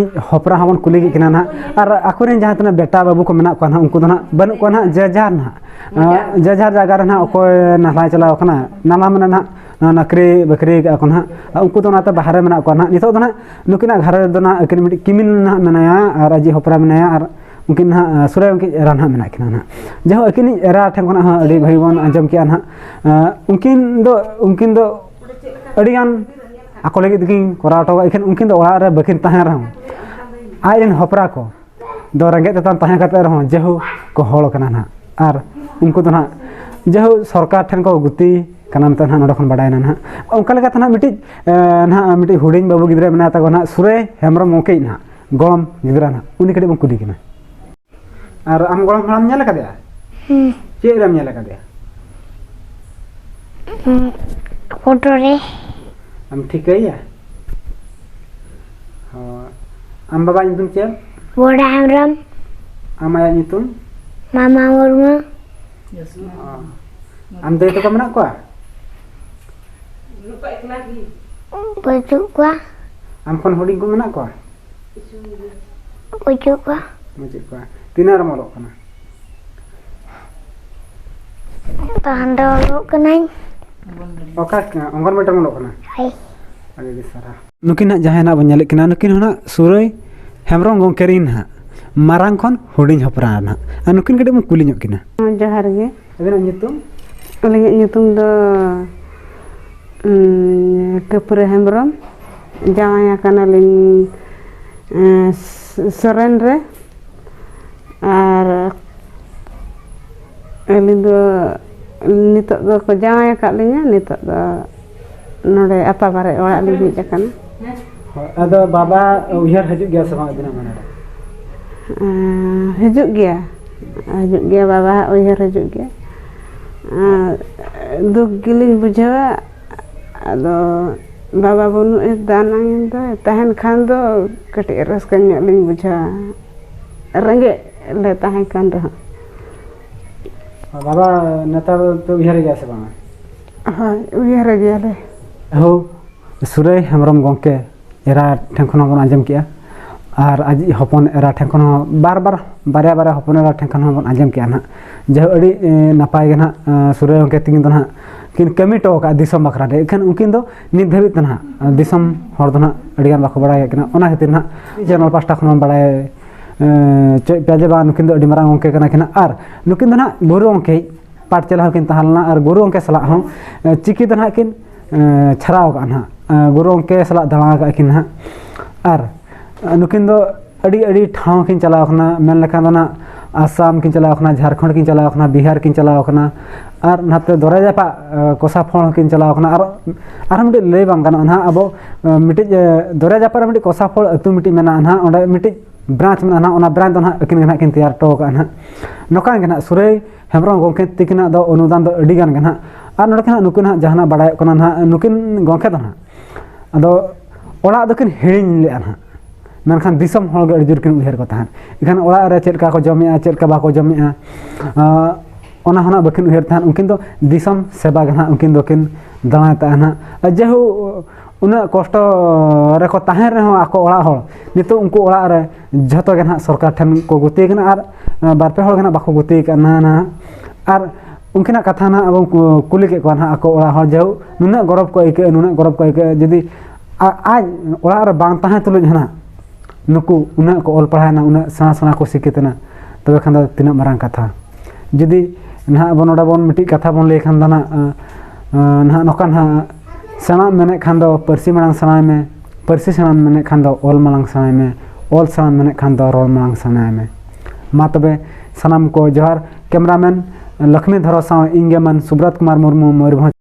ᱦᱚᱯᱨᱟ ᱦᱚᱸᱵᱚᱱ ᱠᱩᱞᱤ ᱠᱮᱫ ᱠᱤᱱᱟ ᱱᱟᱦᱟᱜ, ᱟᱨ ᱟᱠᱚᱨᱮᱱ ᱡᱟᱦᱟᱸ ᱛᱤᱱᱟᱹᱜ ᱵᱮᱴᱟ ᱵᱟᱹᱵᱩ ᱠᱚ ᱢᱮᱱᱟᱜ ᱠᱚᱣᱟ ᱱᱟᱦᱟᱜ, ᱩᱱᱠᱩ ᱫᱚ ᱱᱟᱦᱟᱜ ᱵᱟᱹᱱᱩᱜ ᱠᱚᱣᱟ ᱱᱟᱦᱟᱜ, ᱡᱮ ᱡᱟᱦᱟᱨ ᱱᱟᱦᱟᱜ, ᱟᱸ, ᱡᱮ ᱡᱟᱦᱟᱨ ᱡᱟᱭᱜᱟ ᱨᱮ ᱱᱟᱦᱟᱜ ᱚᱠᱚᱭ ᱱᱟᱞᱦᱟᱭ ᱪᱟᱞᱟᱣ ᱠᱟᱱᱟ, ᱱᱟᱞᱦᱟ ᱢᱟᱱᱮ ᱱᱟᱦᱟᱜ ᱱᱚᱣᱟ ᱱᱚᱠᱨᱤ ᱵᱟᱹᱠᱨᱤ ᱠᱟᱜᱼᱟ ᱠᱚ ᱱᱟᱦᱟᱜ, ᱟᱨ ᱩᱱᱠᱩ ᱫᱚ ᱚᱱᱟᱛᱮ ᱵᱟᱦᱨᱮ ᱢᱮᱱᱟᱜ ᱠᱚᱣᱟ ᱱᱟᱦᱟᱜ᱾ ᱱᱤᱛᱚᱜ ᱫᱚ ᱱᱟᱦᱟᱜ ᱱᱩᱠᱤᱱᱟᱜ ᱜᱷᱟᱨᱚᱸᱡᱽ ᱫᱚ ᱱᱟᱦᱟᱜ ᱟᱹᱠᱤᱱ ᱢᱤᱫᱴᱤᱡ ᱠᱤᱢᱤᱱ ᱱᱟᱦᱟᱜ ᱢᱮᱱᱟᱭᱟ ᱟᱨ ᱟᱡᱤᱡ ᱦᱚᱯᱨᱟ ᱢᱮᱱᱟᱭᱟ ᱟᱨ ᱩᱱᱠᱤᱱ ᱱᱟᱦᱟᱜ, ᱟᱸ, ᱥᱩᱨᱮ ᱩᱱᱠᱤᱱ ᱮᱨᱟ ᱱᱟᱦᱟᱜ ᱢᱮᱱᱟᱜ ᱠᱤᱱᱟ ᱱᱟᱦᱟᱜ᱾ ᱡᱟᱭᱦᱳᱠ, ᱟᱹᱠᱤᱱᱤᱡ ᱮᱨᱟ ᱴᱷᱮᱱ ᱠᱷᱚᱱᱟᱜ ᱦᱚᱸ ᱟᱹᱰᱤ ᱵᱷᱟᱹᱜᱤ ᱵᱚᱱ ᱟᱸᱡᱚᱢ ᱠᱮᱜᱼᱟ ᱱᱟᱦᱟᱜ᱾ ᱟᱸ, ᱩᱱᱠᱤᱱ ᱫᱚ, ᱩᱱᱠᱤᱱ ᱫᱚ ᱟᱹᱰᱤᱜᱟᱱ ᱟᱠᱚ ᱞᱟᱹᱜᱤᱫ ᱛᱮᱠᱤᱱ ᱠᱚᱨᱟᱣ ᱦᱚᱴᱚ ᱠᱟᱜᱼᱟ, ᱮᱱᱠᱷᱟᱱ ᱩᱱᱠᱤᱱ ᱫᱚ ᱚᱲᱟᱜ ᱨᱮ ᱵᱟᱹᱠᱤᱱ ᱛᱟᱦᱮᱱ ᱨᱮᱦᱚᱸ, ᱟᱡ ᱨᱮᱱ ᱦᱚᱯᱨᱟ ᱠᱚ ᱫᱚ ᱨᱮᱸᱜᱮᱡ ᱛᱮᱛᱟᱝ ᱛᱟᱦᱮᱸ ᱠᱟᱛᱮ ᱨᱮᱦᱚᱸ ᱡᱮᱦᱳ ᱠᱚ ᱦᱚᱲ ᱠᱟᱱᱟ ᱱᱟᱦᱟᱜ᱾ ᱟᱨ ᱩᱱᱠᱩ ᱫᱚ ᱱᱟᱦᱟᱜ ᱡᱮᱦᱳ ᱥᱚᱨᱠᱟᱨ ᱴᱷᱮᱱ ᱠᱚ ᱜᱩᱛᱤ ᱠᱟᱱᱟ ᱢᱮᱱᱛᱮ ᱱᱟᱦᱟᱜ ᱱᱚᱰᱮ ᱠᱷᱚᱱ ᱵᱟᱰᱟᱭᱮᱱᱟ ᱱᱟᱦᱟᱜ᱾ ᱚᱱᱠᱟ ᱞᱮᱠᱟᱛᱮ ᱱᱟᱦᱟᱜ ᱢᱤᱫᱴᱤᱡ, ᱮ, ᱱᱟᱦᱟᱜ ᱢᱤᱫᱴᱤᱡ ᱦᱩᱰᱤᱧ ᱵᱟᱹᱵᱩ ᱜᱤᱫᱽᱨᱟᱹ ᱢᱮᱱᱟᱭ ᱛᱟᱠᱚ ᱱᱟᱦᱟᱜ, ᱥᱩᱨᱮ ᱦᱮᱢᱵᱨᱚᱢ ᱜᱚᱢᱠᱮ ᱱᱟᱦᱟᱜ, ᱜᱚᱲᱚᱢ ᱜᱤᱫᱽᱨᱟᱹ ᱱᱟᱦᱟᱜ, ᱩᱱᱤ ᱠᱟᱹᱴᱤᱡ ᱵᱚᱱ ᱠᱩᱞᱤ ᱠᱤᱱᱟ᱾ ᱟᱨ ᱟᱢ ᱜᱚᱲᱚᱢ ᱦᱟᱲᱟᱢ ᱧᱮᱞ ᱟᱠᱟᱫᱮᱭᱟ? ᱦᱩᱸ᱾ ᱪᱮᱫ ᱨᱮᱢ ᱧᱮᱞ ᱟᱠᱟᱫᱮᱭᱟ? ᱦᱩᱸ᱾ ᱯᱷᱳᱴᱳ ᱨᱮ᱾ ᱟᱢ ᱴᱷᱤᱠᱟᱹᱭᱮᱭᱟ? ᱦᱳᱭ᱾ ᱟᱢ ᱵᱟᱵᱟᱣᱟᱜ ᱧᱩᱛᱩᱢ ᱪᱮᱫ? ᱵᱚᱰᱟ ᱦᱮᱢᱵᱨᱚᱢ᱾ ᱟᱢ ᱟᱭᱟᱜ ᱧᱩᱛᱩᱢ? ᱢᱟᱢᱟ ᱢᱩᱨᱢᱩ᱾ ᱚ᱾ ᱟᱢ ᱫᱟᱹᱭ ᱛᱟᱠᱚ ᱢᱮᱱᱟᱜ ᱠᱚᱣᱟ? ᱵᱟᱹᱪᱩᱜ ᱠᱚᱣᱟ᱾ ᱟᱢ ᱠᱷᱚᱱ ᱦᱩᱰᱤᱧ ᱠᱚ ᱢᱮᱱᱟᱜ ᱠᱚᱣᱟ? ᱵᱟᱹᱪᱩᱜ ᱠᱚᱣᱟ᱾ ᱵᱟᱹᱪᱩᱜ ᱠᱚᱣᱟ᱾ ᱛᱤᱱᱟᱹᱜ ᱨᱮᱢ ᱚᱞᱚᱜ ᱠᱟᱱᱟ? ᱛᱟᱦᱮᱱ ᱫᱚ ᱚᱞᱚᱜ ᱠᱟᱹᱱᱟᱹᱧ᱾ ᱚᱠᱟ ᱚᱝᱜᱚᱱᱵᱟᱲᱤ ᱨᱮᱢ ᱚᱞᱚᱜ ᱠᱟᱱᱟ? ᱦᱳᱭ᱾ ᱟᱹᱰᱤ ᱟᱹᱰᱤ ᱥᱟᱨᱦᱟᱣ᱾ ᱱᱩᱠᱤᱱ ᱦᱟᱸᱜ ᱡᱟᱦᱟᱸᱭ ᱱᱟᱜ ᱵᱚᱱ ᱧᱮᱞᱮᱫ ᱠᱤᱱᱟ, ᱱᱩᱠᱤᱱ ᱦᱚᱸ ᱱᱟᱜ ᱥᱩᱨᱟᱹᱭ ᱦᱮᱢᱵᱨᱚᱢ ᱜᱚᱢᱠᱮ ᱨᱤᱱ ᱦᱟᱸᱜ ᱢᱟᱨᱟᱝ ᱠᱷᱚᱱ ᱦᱩᱰᱤᱧ ᱦᱚᱯᱨᱟ ᱱᱟᱜ᱾ ᱟᱨ ᱱᱩᱠᱤᱱ ᱠᱟᱹᱴᱤᱡ ᱵᱚᱱ ᱠᱩᱞᱤ ᱧᱚᱜ ᱠᱤᱱᱟ᱾ ᱡᱚᱦᱟᱨ ᱜᱮ᱾ ᱟᱹᱵᱤᱱᱟᱜ ᱧᱩᱛᱩᱢ? ᱟᱹᱞᱤᱧᱟᱜ ᱧᱩᱛᱩᱢ ᱫᱚ ᱩᱸ, ᱠᱟᱹᱯᱨᱟᱹ ᱦᱮᱢᱵᱨᱚᱢ᱾ ᱡᱟᱶᱟᱭ ᱟᱠᱟᱱᱟᱞᱤᱧ, ᱮᱸ, ᱥᱚᱨᱮᱱ ᱨᱮ᱾ ᱟᱨ ᱟᱹᱞᱤᱧ ᱫᱚ ᱱᱤᱛᱚᱜ ᱫᱚᱠᱚ ᱡᱟᱶᱟᱭ ᱟᱠᱟᱫ ᱞᱤᱧᱟᱹ, ᱱᱤᱛᱚᱜ ᱫᱚ ᱱᱚᱰᱮ ᱟᱯᱟᱵᱟᱨᱮ ᱚᱲᱟᱜ ᱞᱤᱧ ᱦᱮᱡ ᱟᱠᱟᱱᱟ᱾ ᱦᱳᱭ, ᱟᱫᱚ ᱵᱟᱵᱟ ᱩᱭᱦᱟᱹᱨ ᱦᱤᱡᱩᱜ ᱜᱮᱭᱟ ᱥᱮ ᱵᱟᱝ ᱟᱹᱵᱤᱱᱟᱜ ᱢᱚᱱᱮ ᱨᱮ? ᱮᱸ, ᱦᱤᱡᱩᱜ ᱜᱮᱭᱟ, ᱦᱤᱡᱩᱜ ᱜᱮᱭᱟ, ᱵᱟᱵᱟᱣᱟᱜ ᱩᱭᱦᱟᱹᱨ ᱦᱤᱡᱩᱜ ᱜᱮᱭᱟ᱾ ᱟᱨ ᱫᱩᱠ ᱜᱮᱞᱤᱧ ᱵᱩᱡᱷᱟᱹᱣᱟ᱾ ᱟᱫᱚ ᱵᱟᱵᱟ ᱵᱟᱹᱱᱩᱜ ᱮ ᱫᱟᱱᱟᱝ ᱫᱚ, ᱛᱟᱦᱮᱱ ᱠᱷᱟᱱ ᱫᱚ ᱠᱟᱹᱴᱤᱡ ᱨᱟᱹᱥᱠᱟᱹ ᱧᱚᱜ ᱞᱤᱧ ᱵᱩᱡᱷᱟᱹᱣᱟ᱾ ᱨᱮᱸᱜᱮᱡ ᱞᱮ ᱛᱟᱦᱮᱸ ᱠᱟᱱ ᱨᱮᱦᱚᱸ᱾ ᱵᱟᱵᱟ ᱱᱮᱛᱟᱨ ᱯᱮ ᱩᱭᱦᱟᱹᱨ ᱜᱮᱭᱟ ᱥᱮ ᱵᱟᱝᱟ? ᱦᱳᱭ, ᱩᱭᱦᱟᱹᱨ ᱜᱮᱭᱟᱞᱮ᱾ ᱦᱳ, ᱥᱩᱨᱟᱹᱭ ᱦᱮᱢᱵᱨᱚᱢ ᱜᱚᱢᱠᱮ ᱮᱨᱟ ᱴᱷᱮᱱ ᱠᱷᱚᱱ ᱦᱚᱸᱵᱚᱱ ᱟᱸᱡᱚᱢ ᱠᱮᱜᱼᱟ, ᱟᱨ ᱟᱡ ᱦᱚᱯᱚᱱ ᱮᱨᱟ ᱴᱷᱮᱱ ᱠᱷᱚᱱ ᱦᱚᱸ ᱵᱟᱨ ᱵᱟᱨ, ᱵᱟᱨᱭᱟ ᱵᱟᱨᱭᱟ ᱦᱚᱯᱚᱱ ᱮᱨᱟ ᱴᱷᱮᱱ ᱠᱷᱚᱱ ᱦᱚᱸᱵᱚᱱ ᱟᱸᱡᱚᱢ ᱠᱮᱜᱼᱟ ᱱᱟᱦᱟᱜ᱾ ᱡᱟᱭᱦᱳᱠ, ᱟᱹᱰᱤ ᱮ, ᱱᱟᱯᱟᱭ ᱜᱮ ᱱᱟᱦᱟᱜ, ᱮ, ᱥᱩᱨᱟᱹᱭ ᱜᱚᱢᱠᱮ ᱛᱤᱠᱤᱱ ᱫᱚ ᱱᱟᱦᱟᱜ ᱠᱤᱱ ᱠᱟᱹᱢᱤ ᱦᱚᱴᱚ ᱟᱠᱟᱫᱼᱟ ᱫᱤᱥᱚᱢ ᱵᱟᱠᱷᱨᱟ ᱨᱮ᱾ ᱮᱱᱠᱷᱟᱱ ᱩᱱᱠᱤᱱ ᱫᱚ ᱱᱤᱛ ᱫᱷᱟᱹᱵᱤᱡ ᱛᱮ ᱱᱟᱦᱟᱜ ᱫᱤᱥᱚᱢ ᱦᱚᱲ ᱫᱚ ᱱᱟᱦᱟᱜ ᱟᱹᱰᱤᱜᱟᱱ ᱵᱟᱠᱚ ᱵᱟᱲᱟᱭ ᱠᱟᱱᱟ᱾ ᱚᱱᱟ ᱠᱷᱟᱹᱛᱤᱨ ᱱᱟᱦᱟᱜ ᱪᱮᱱᱮᱞ ᱯᱟᱦᱴᱟ ᱠᱷᱚᱱ ᱦᱚᱸ ᱵᱟᱲᱟᱭ ᱮ, ᱦᱚᱪᱚᱭᱮᱫ ᱯᱮᱭᱟ ᱡᱮ ᱵᱟᱝ, ᱱᱩᱠᱤᱱ ᱫᱚ ᱟᱹᱰᱤ ᱢᱟᱨᱟᱝ ᱜᱚᱢᱠᱮ ᱠᱟᱱᱟ ᱠᱤᱱ ᱱᱟᱦᱟᱜ᱾ ᱟᱨ ᱱᱩᱠᱤᱱ ᱫᱚ ᱱᱟᱦᱟᱜ ᱜᱩᱨᱩ ᱜᱚᱢᱠᱮ ᱯᱟᱴ ᱪᱮᱞᱟ ᱦᱚᱸᱠᱤᱱ ᱛᱟᱦᱮᱸ ᱞᱮᱱᱟ, ᱟᱨ ᱜᱩᱨᱩ ᱜᱚᱢᱠᱮ ᱥᱟᱞᱟᱜ ᱦᱚᱸ, ᱮ, ᱪᱤᱠᱤ ᱫᱚ ᱱᱟᱦᱟᱜ ᱠᱤᱱ, ᱮ, ᱪᱷᱟᱨᱟᱣ ᱟᱠᱟᱫᱼᱟ ᱱᱟᱦᱟᱜ᱾ ᱮ, ᱜᱩᱨᱩ ᱜᱚᱢᱠᱮ ᱥᱟᱞᱟᱜ ᱫᱟᱬᱟ ᱟᱠᱟᱫ ᱠᱤᱱ ᱱᱟᱦᱟᱜ᱾ ᱟᱨ, ᱮ, ᱱᱩᱠᱤᱱ ᱫᱚ ᱟᱹᱰᱤ ᱟᱹᱰᱤ ᱴᱷᱟᱶ ᱠᱤᱱ ᱪᱟᱞᱟᱣ ᱠᱟᱱᱟ, ᱢᱮᱱ ᱞᱮᱠᱷᱟᱱ ᱫᱚ ᱱᱟᱦᱟᱜ ᱟᱥᱟᱢ ᱠᱤᱱ ᱪᱟᱞᱟᱣ ᱠᱟᱱᱟ, ᱡᱷᱟᱲᱠᱷᱚᱸᱰ ᱠᱤᱱ ᱪᱟᱞᱟᱣ ᱠᱟᱱᱟ, ᱵᱤᱦᱟᱨ ᱠᱤᱱ ᱪᱟᱞᱟᱣ ᱠᱟᱱᱟ, ᱟᱨ ᱱᱟᱛᱮ ᱫᱚᱨᱭᱟ ᱡᱟᱯᱟᱜ, ᱮ, ᱠᱚᱥᱟ ᱯᱷᱚᱲ ᱦᱚᱸᱠᱤᱱ ᱪᱟᱞᱟᱣ ᱠᱟᱱᱟ᱾ ᱟᱨ ᱟᱨᱦᱚᱸ ᱢᱤᱫᱴᱤᱡ ᱞᱟᱹᱭ ᱵᱟᱝ ᱜᱟᱱᱚᱜᱼᱟ ᱱᱟᱦᱟᱜ, ᱟᱵᱚ, ᱮ, ᱢᱤᱫᱴᱤᱡ, ᱮ, ᱫᱚᱨᱭᱟ ᱡᱟᱯᱟᱜ ᱨᱮ ᱢᱤᱫᱴᱤᱡ ᱠᱚᱥᱟ ᱯᱷᱚᱲ ᱟᱹᱛᱩ ᱢᱤᱫᱴᱤᱡ ᱢᱮᱱᱟᱜᱼᱟ ᱱᱟᱦᱟᱜ, ᱚᱸᱰᱮ ᱢᱤᱫᱴᱤᱡ branch ᱢᱮᱱᱟᱜᱼᱟ ᱱᱟᱦᱟᱜ, ᱚᱱᱟ branch ᱫᱚ ᱱᱟᱦᱟᱜ ᱟᱹᱠᱤᱱ ᱜᱮ ᱱᱟᱦᱟᱜ ᱠᱤᱱ ᱛᱮᱭᱟᱨ ᱦᱚᱴᱚ ᱟᱠᱟᱫᱼᱟ ᱱᱟᱦᱟᱜ᱾ ᱱᱚᱝᱠᱟ ᱜᱮ ᱱᱟᱦᱟᱜ ᱥᱩᱨᱟᱹᱭ ᱦᱮᱢᱵᱨᱚᱢ ᱜᱚᱢᱠᱮ ᱛᱤᱠᱤᱱᱟᱜ ᱫᱚ ᱚᱱᱩᱫᱟᱱ ᱫᱚ ᱟᱹᱰᱤ ᱜᱟᱱ ᱜᱮ ᱱᱟᱦᱟᱜ᱾ ᱟᱨ ᱱᱚᱰᱮ ᱠᱷᱚᱱᱟᱜ ᱱᱩᱠᱩ ᱱᱟᱦᱟᱜ ᱡᱟᱦᱟᱱᱟᱜ ᱵᱟᱲᱟᱭᱚᱜ ᱠᱟᱱᱟ ᱱᱟᱦᱟᱜ, ᱱᱩᱠᱤᱱ ᱜᱚᱢᱠᱮ ᱫᱚ ᱱᱟᱦᱟᱜ, ᱟᱫᱚ ᱚᱲᱟᱜ ᱫᱚᱠᱤᱱ ᱦᱤᱲᱤᱧ ᱞᱮᱫᱼᱟ ᱱᱟᱦᱟᱜ, ᱢᱮᱱᱠᱷᱟᱱ ᱫᱤᱥᱚᱢ ᱦᱚᱲ ᱜᱮ ᱟᱹᱰᱤ ᱡᱳᱨ ᱠᱤᱱ ᱩᱭᱦᱟᱹᱨ ᱠᱚ ᱛᱟᱦᱮᱸᱫ᱾ ᱮᱱᱠᱷᱟᱱ ᱚᱲᱟᱜ ᱨᱮ ᱪᱮᱫ ᱞᱮᱠᱟ ᱠᱚ ᱡᱚᱢᱮᱜᱼᱟ, ᱪᱮᱫ ᱞᱮᱠᱟ ᱵᱟᱠᱚ ᱡᱚᱢᱮᱜᱼᱟ, ᱟᱸ, ᱚᱱᱟ ᱦᱚᱸ ᱱᱟᱦᱟᱜ ᱵᱟᱹᱠᱤᱱ ᱩᱭᱦᱟᱹᱨ ᱛᱟᱦᱮᱸᱫ᱾ ᱩᱱᱠᱤᱱ ᱫᱚ ᱫᱤᱥᱚᱢ ᱥᱮᱵᱟ ᱜᱮ ᱱᱟᱦᱟᱜ ᱩᱱᱠᱤᱱ ᱫᱚᱠᱤᱱ ᱫᱟᱬᱟᱭ ᱛᱟᱦᱮᱸᱫ ᱱᱟᱦᱟᱜ᱾ ᱟᱨ ᱡᱮᱦᱳᱠ, ᱩᱱᱟᱹᱜ ᱠᱚᱥᱴᱚ ᱨᱮᱠᱚ ᱛᱟᱦᱮᱸ ᱨᱮᱦᱚᱸ ᱟᱠᱚ ᱚᱲᱟᱜ ᱦᱚᱲ, ᱱᱤᱛᱚᱜ ᱩᱱᱠᱩ ᱚᱲᱟᱜ ᱨᱮ ᱡᱷᱚᱛᱚ ᱜᱮ ᱱᱟᱦᱟᱜ ᱥᱚᱨᱠᱟᱨ ᱴᱷᱮᱱ ᱠᱚ ᱜᱩᱛᱤ ᱠᱟᱱᱟ᱾ ᱟᱨ, ᱟᱸ, ᱵᱟᱨ ᱯᱮ ᱦᱚᱲ ᱜᱮ ᱱᱟᱦᱟᱜ ᱵᱟᱠᱚ ᱜᱩᱛᱤ ᱠᱟᱱᱟ ᱱᱟᱦᱟᱜ᱾ ᱟᱨ ᱩᱱᱠᱤᱱᱟᱜ ᱠᱟᱛᱷᱟ ᱱᱟᱦᱟᱜ ᱟᱵᱚ ᱠᱩ-, ᱠᱩᱞᱤ ᱠᱮᱫ ᱠᱚᱣᱟ ᱱᱟᱦᱟᱜ ᱟᱠᱚ ᱚᱲᱟᱜ ᱦᱚᱲ, ᱡᱮᱦᱳᱠ ᱱᱩᱱᱟᱹᱜ ᱜᱚᱨᱚᱵᱽ ᱠᱚ ᱟᱹᱭᱠᱟᱹᱜᱼᱟ, ᱱᱩᱱᱟᱹᱜ ᱜᱚᱨᱚᱵᱽ ᱠᱚ ᱟᱹᱭᱠᱟᱹᱜᱼᱟ᱾ ᱡᱩᱫᱤ ᱟ-, ᱟᱡ ᱚᱲᱟᱜ ᱨᱮ ᱵᱟᱝ ᱛᱟᱦᱮᱸ ᱛᱩᱞᱩᱡ ᱦᱚᱸ ᱱᱟᱦᱟᱜ ᱱᱩᱠᱩ ᱩᱱᱟᱹᱜ ᱠᱚ ᱚᱞ ᱯᱟᱲᱦᱟᱣᱮᱱᱟ, ᱩᱱᱟᱹᱜ ᱥᱮᱬᱟ ᱥᱮᱬᱟ ᱠᱚ ᱥᱤᱠᱷᱤᱛ ᱮᱱᱟ, ᱛᱚᱵᱮ ᱠᱷᱟᱱ ᱫᱚ ᱛᱤᱱᱟᱹᱜ ᱢᱟᱨᱟᱝ ᱠᱟᱛᱷᱟ᱾ ᱡᱩᱫᱤ ᱱᱟᱦᱟᱜ ᱟᱵᱚ ᱱᱚᱰᱮ ᱵᱚᱱ ᱢᱤᱫᱴᱤᱡ ᱠᱟᱛᱷᱟ ᱵᱚᱱ ᱞᱟᱹᱭ ᱠᱷᱟᱱ ᱫᱚ ᱱᱟᱦᱟᱜ, ᱟᱸ, ᱟᱸ, ᱱᱟᱦᱟᱜ ᱱᱚᱝᱠᱟ ᱱᱟᱦᱟᱜ, ᱥᱮᱬᱟᱢ ᱢᱮᱱᱮᱫ ᱠᱷᱟᱱ ᱫᱚ ᱯᱟᱹᱨᱥᱤ ᱢᱟᱲᱟᱝ ᱥᱮᱬᱟᱭ ᱢᱮ, ᱯᱟᱹᱨᱥᱤ ᱥᱮᱬᱟᱢ ᱢᱮᱱᱮᱫ ᱠᱷᱟᱱ ᱫᱚ ᱚᱞ ᱢᱟᱲᱟᱝ ᱥᱮᱬᱟᱭ ᱢᱮ, ᱚᱞ ᱥᱮᱬᱟᱢ ᱢᱮᱱᱮᱫ ᱠᱷᱟᱱ ᱫᱚ ᱨᱚᱲ ᱢᱟᱲᱟᱝ ᱥᱮᱬᱟᱭ ᱢᱮ᱾ ᱢᱟ ᱛᱚᱵᱮ ᱥᱟᱱᱟᱢ ᱠᱚ ᱡᱚᱦᱟᱨ᱾ Cameraman ᱞᱚᱠᱷᱢᱤ ᱫᱷᱚᱨᱚ ᱥᱟᱶ ᱤᱧ ᱜᱮ ᱢᱟᱱ ᱥᱩᱵᱨᱚᱛ ᱠᱩᱢᱟᱨ ᱢᱩᱨᱢᱩ, ᱢᱚᱭᱩᱨᱵᱷᱚᱸᱡᱽ᱾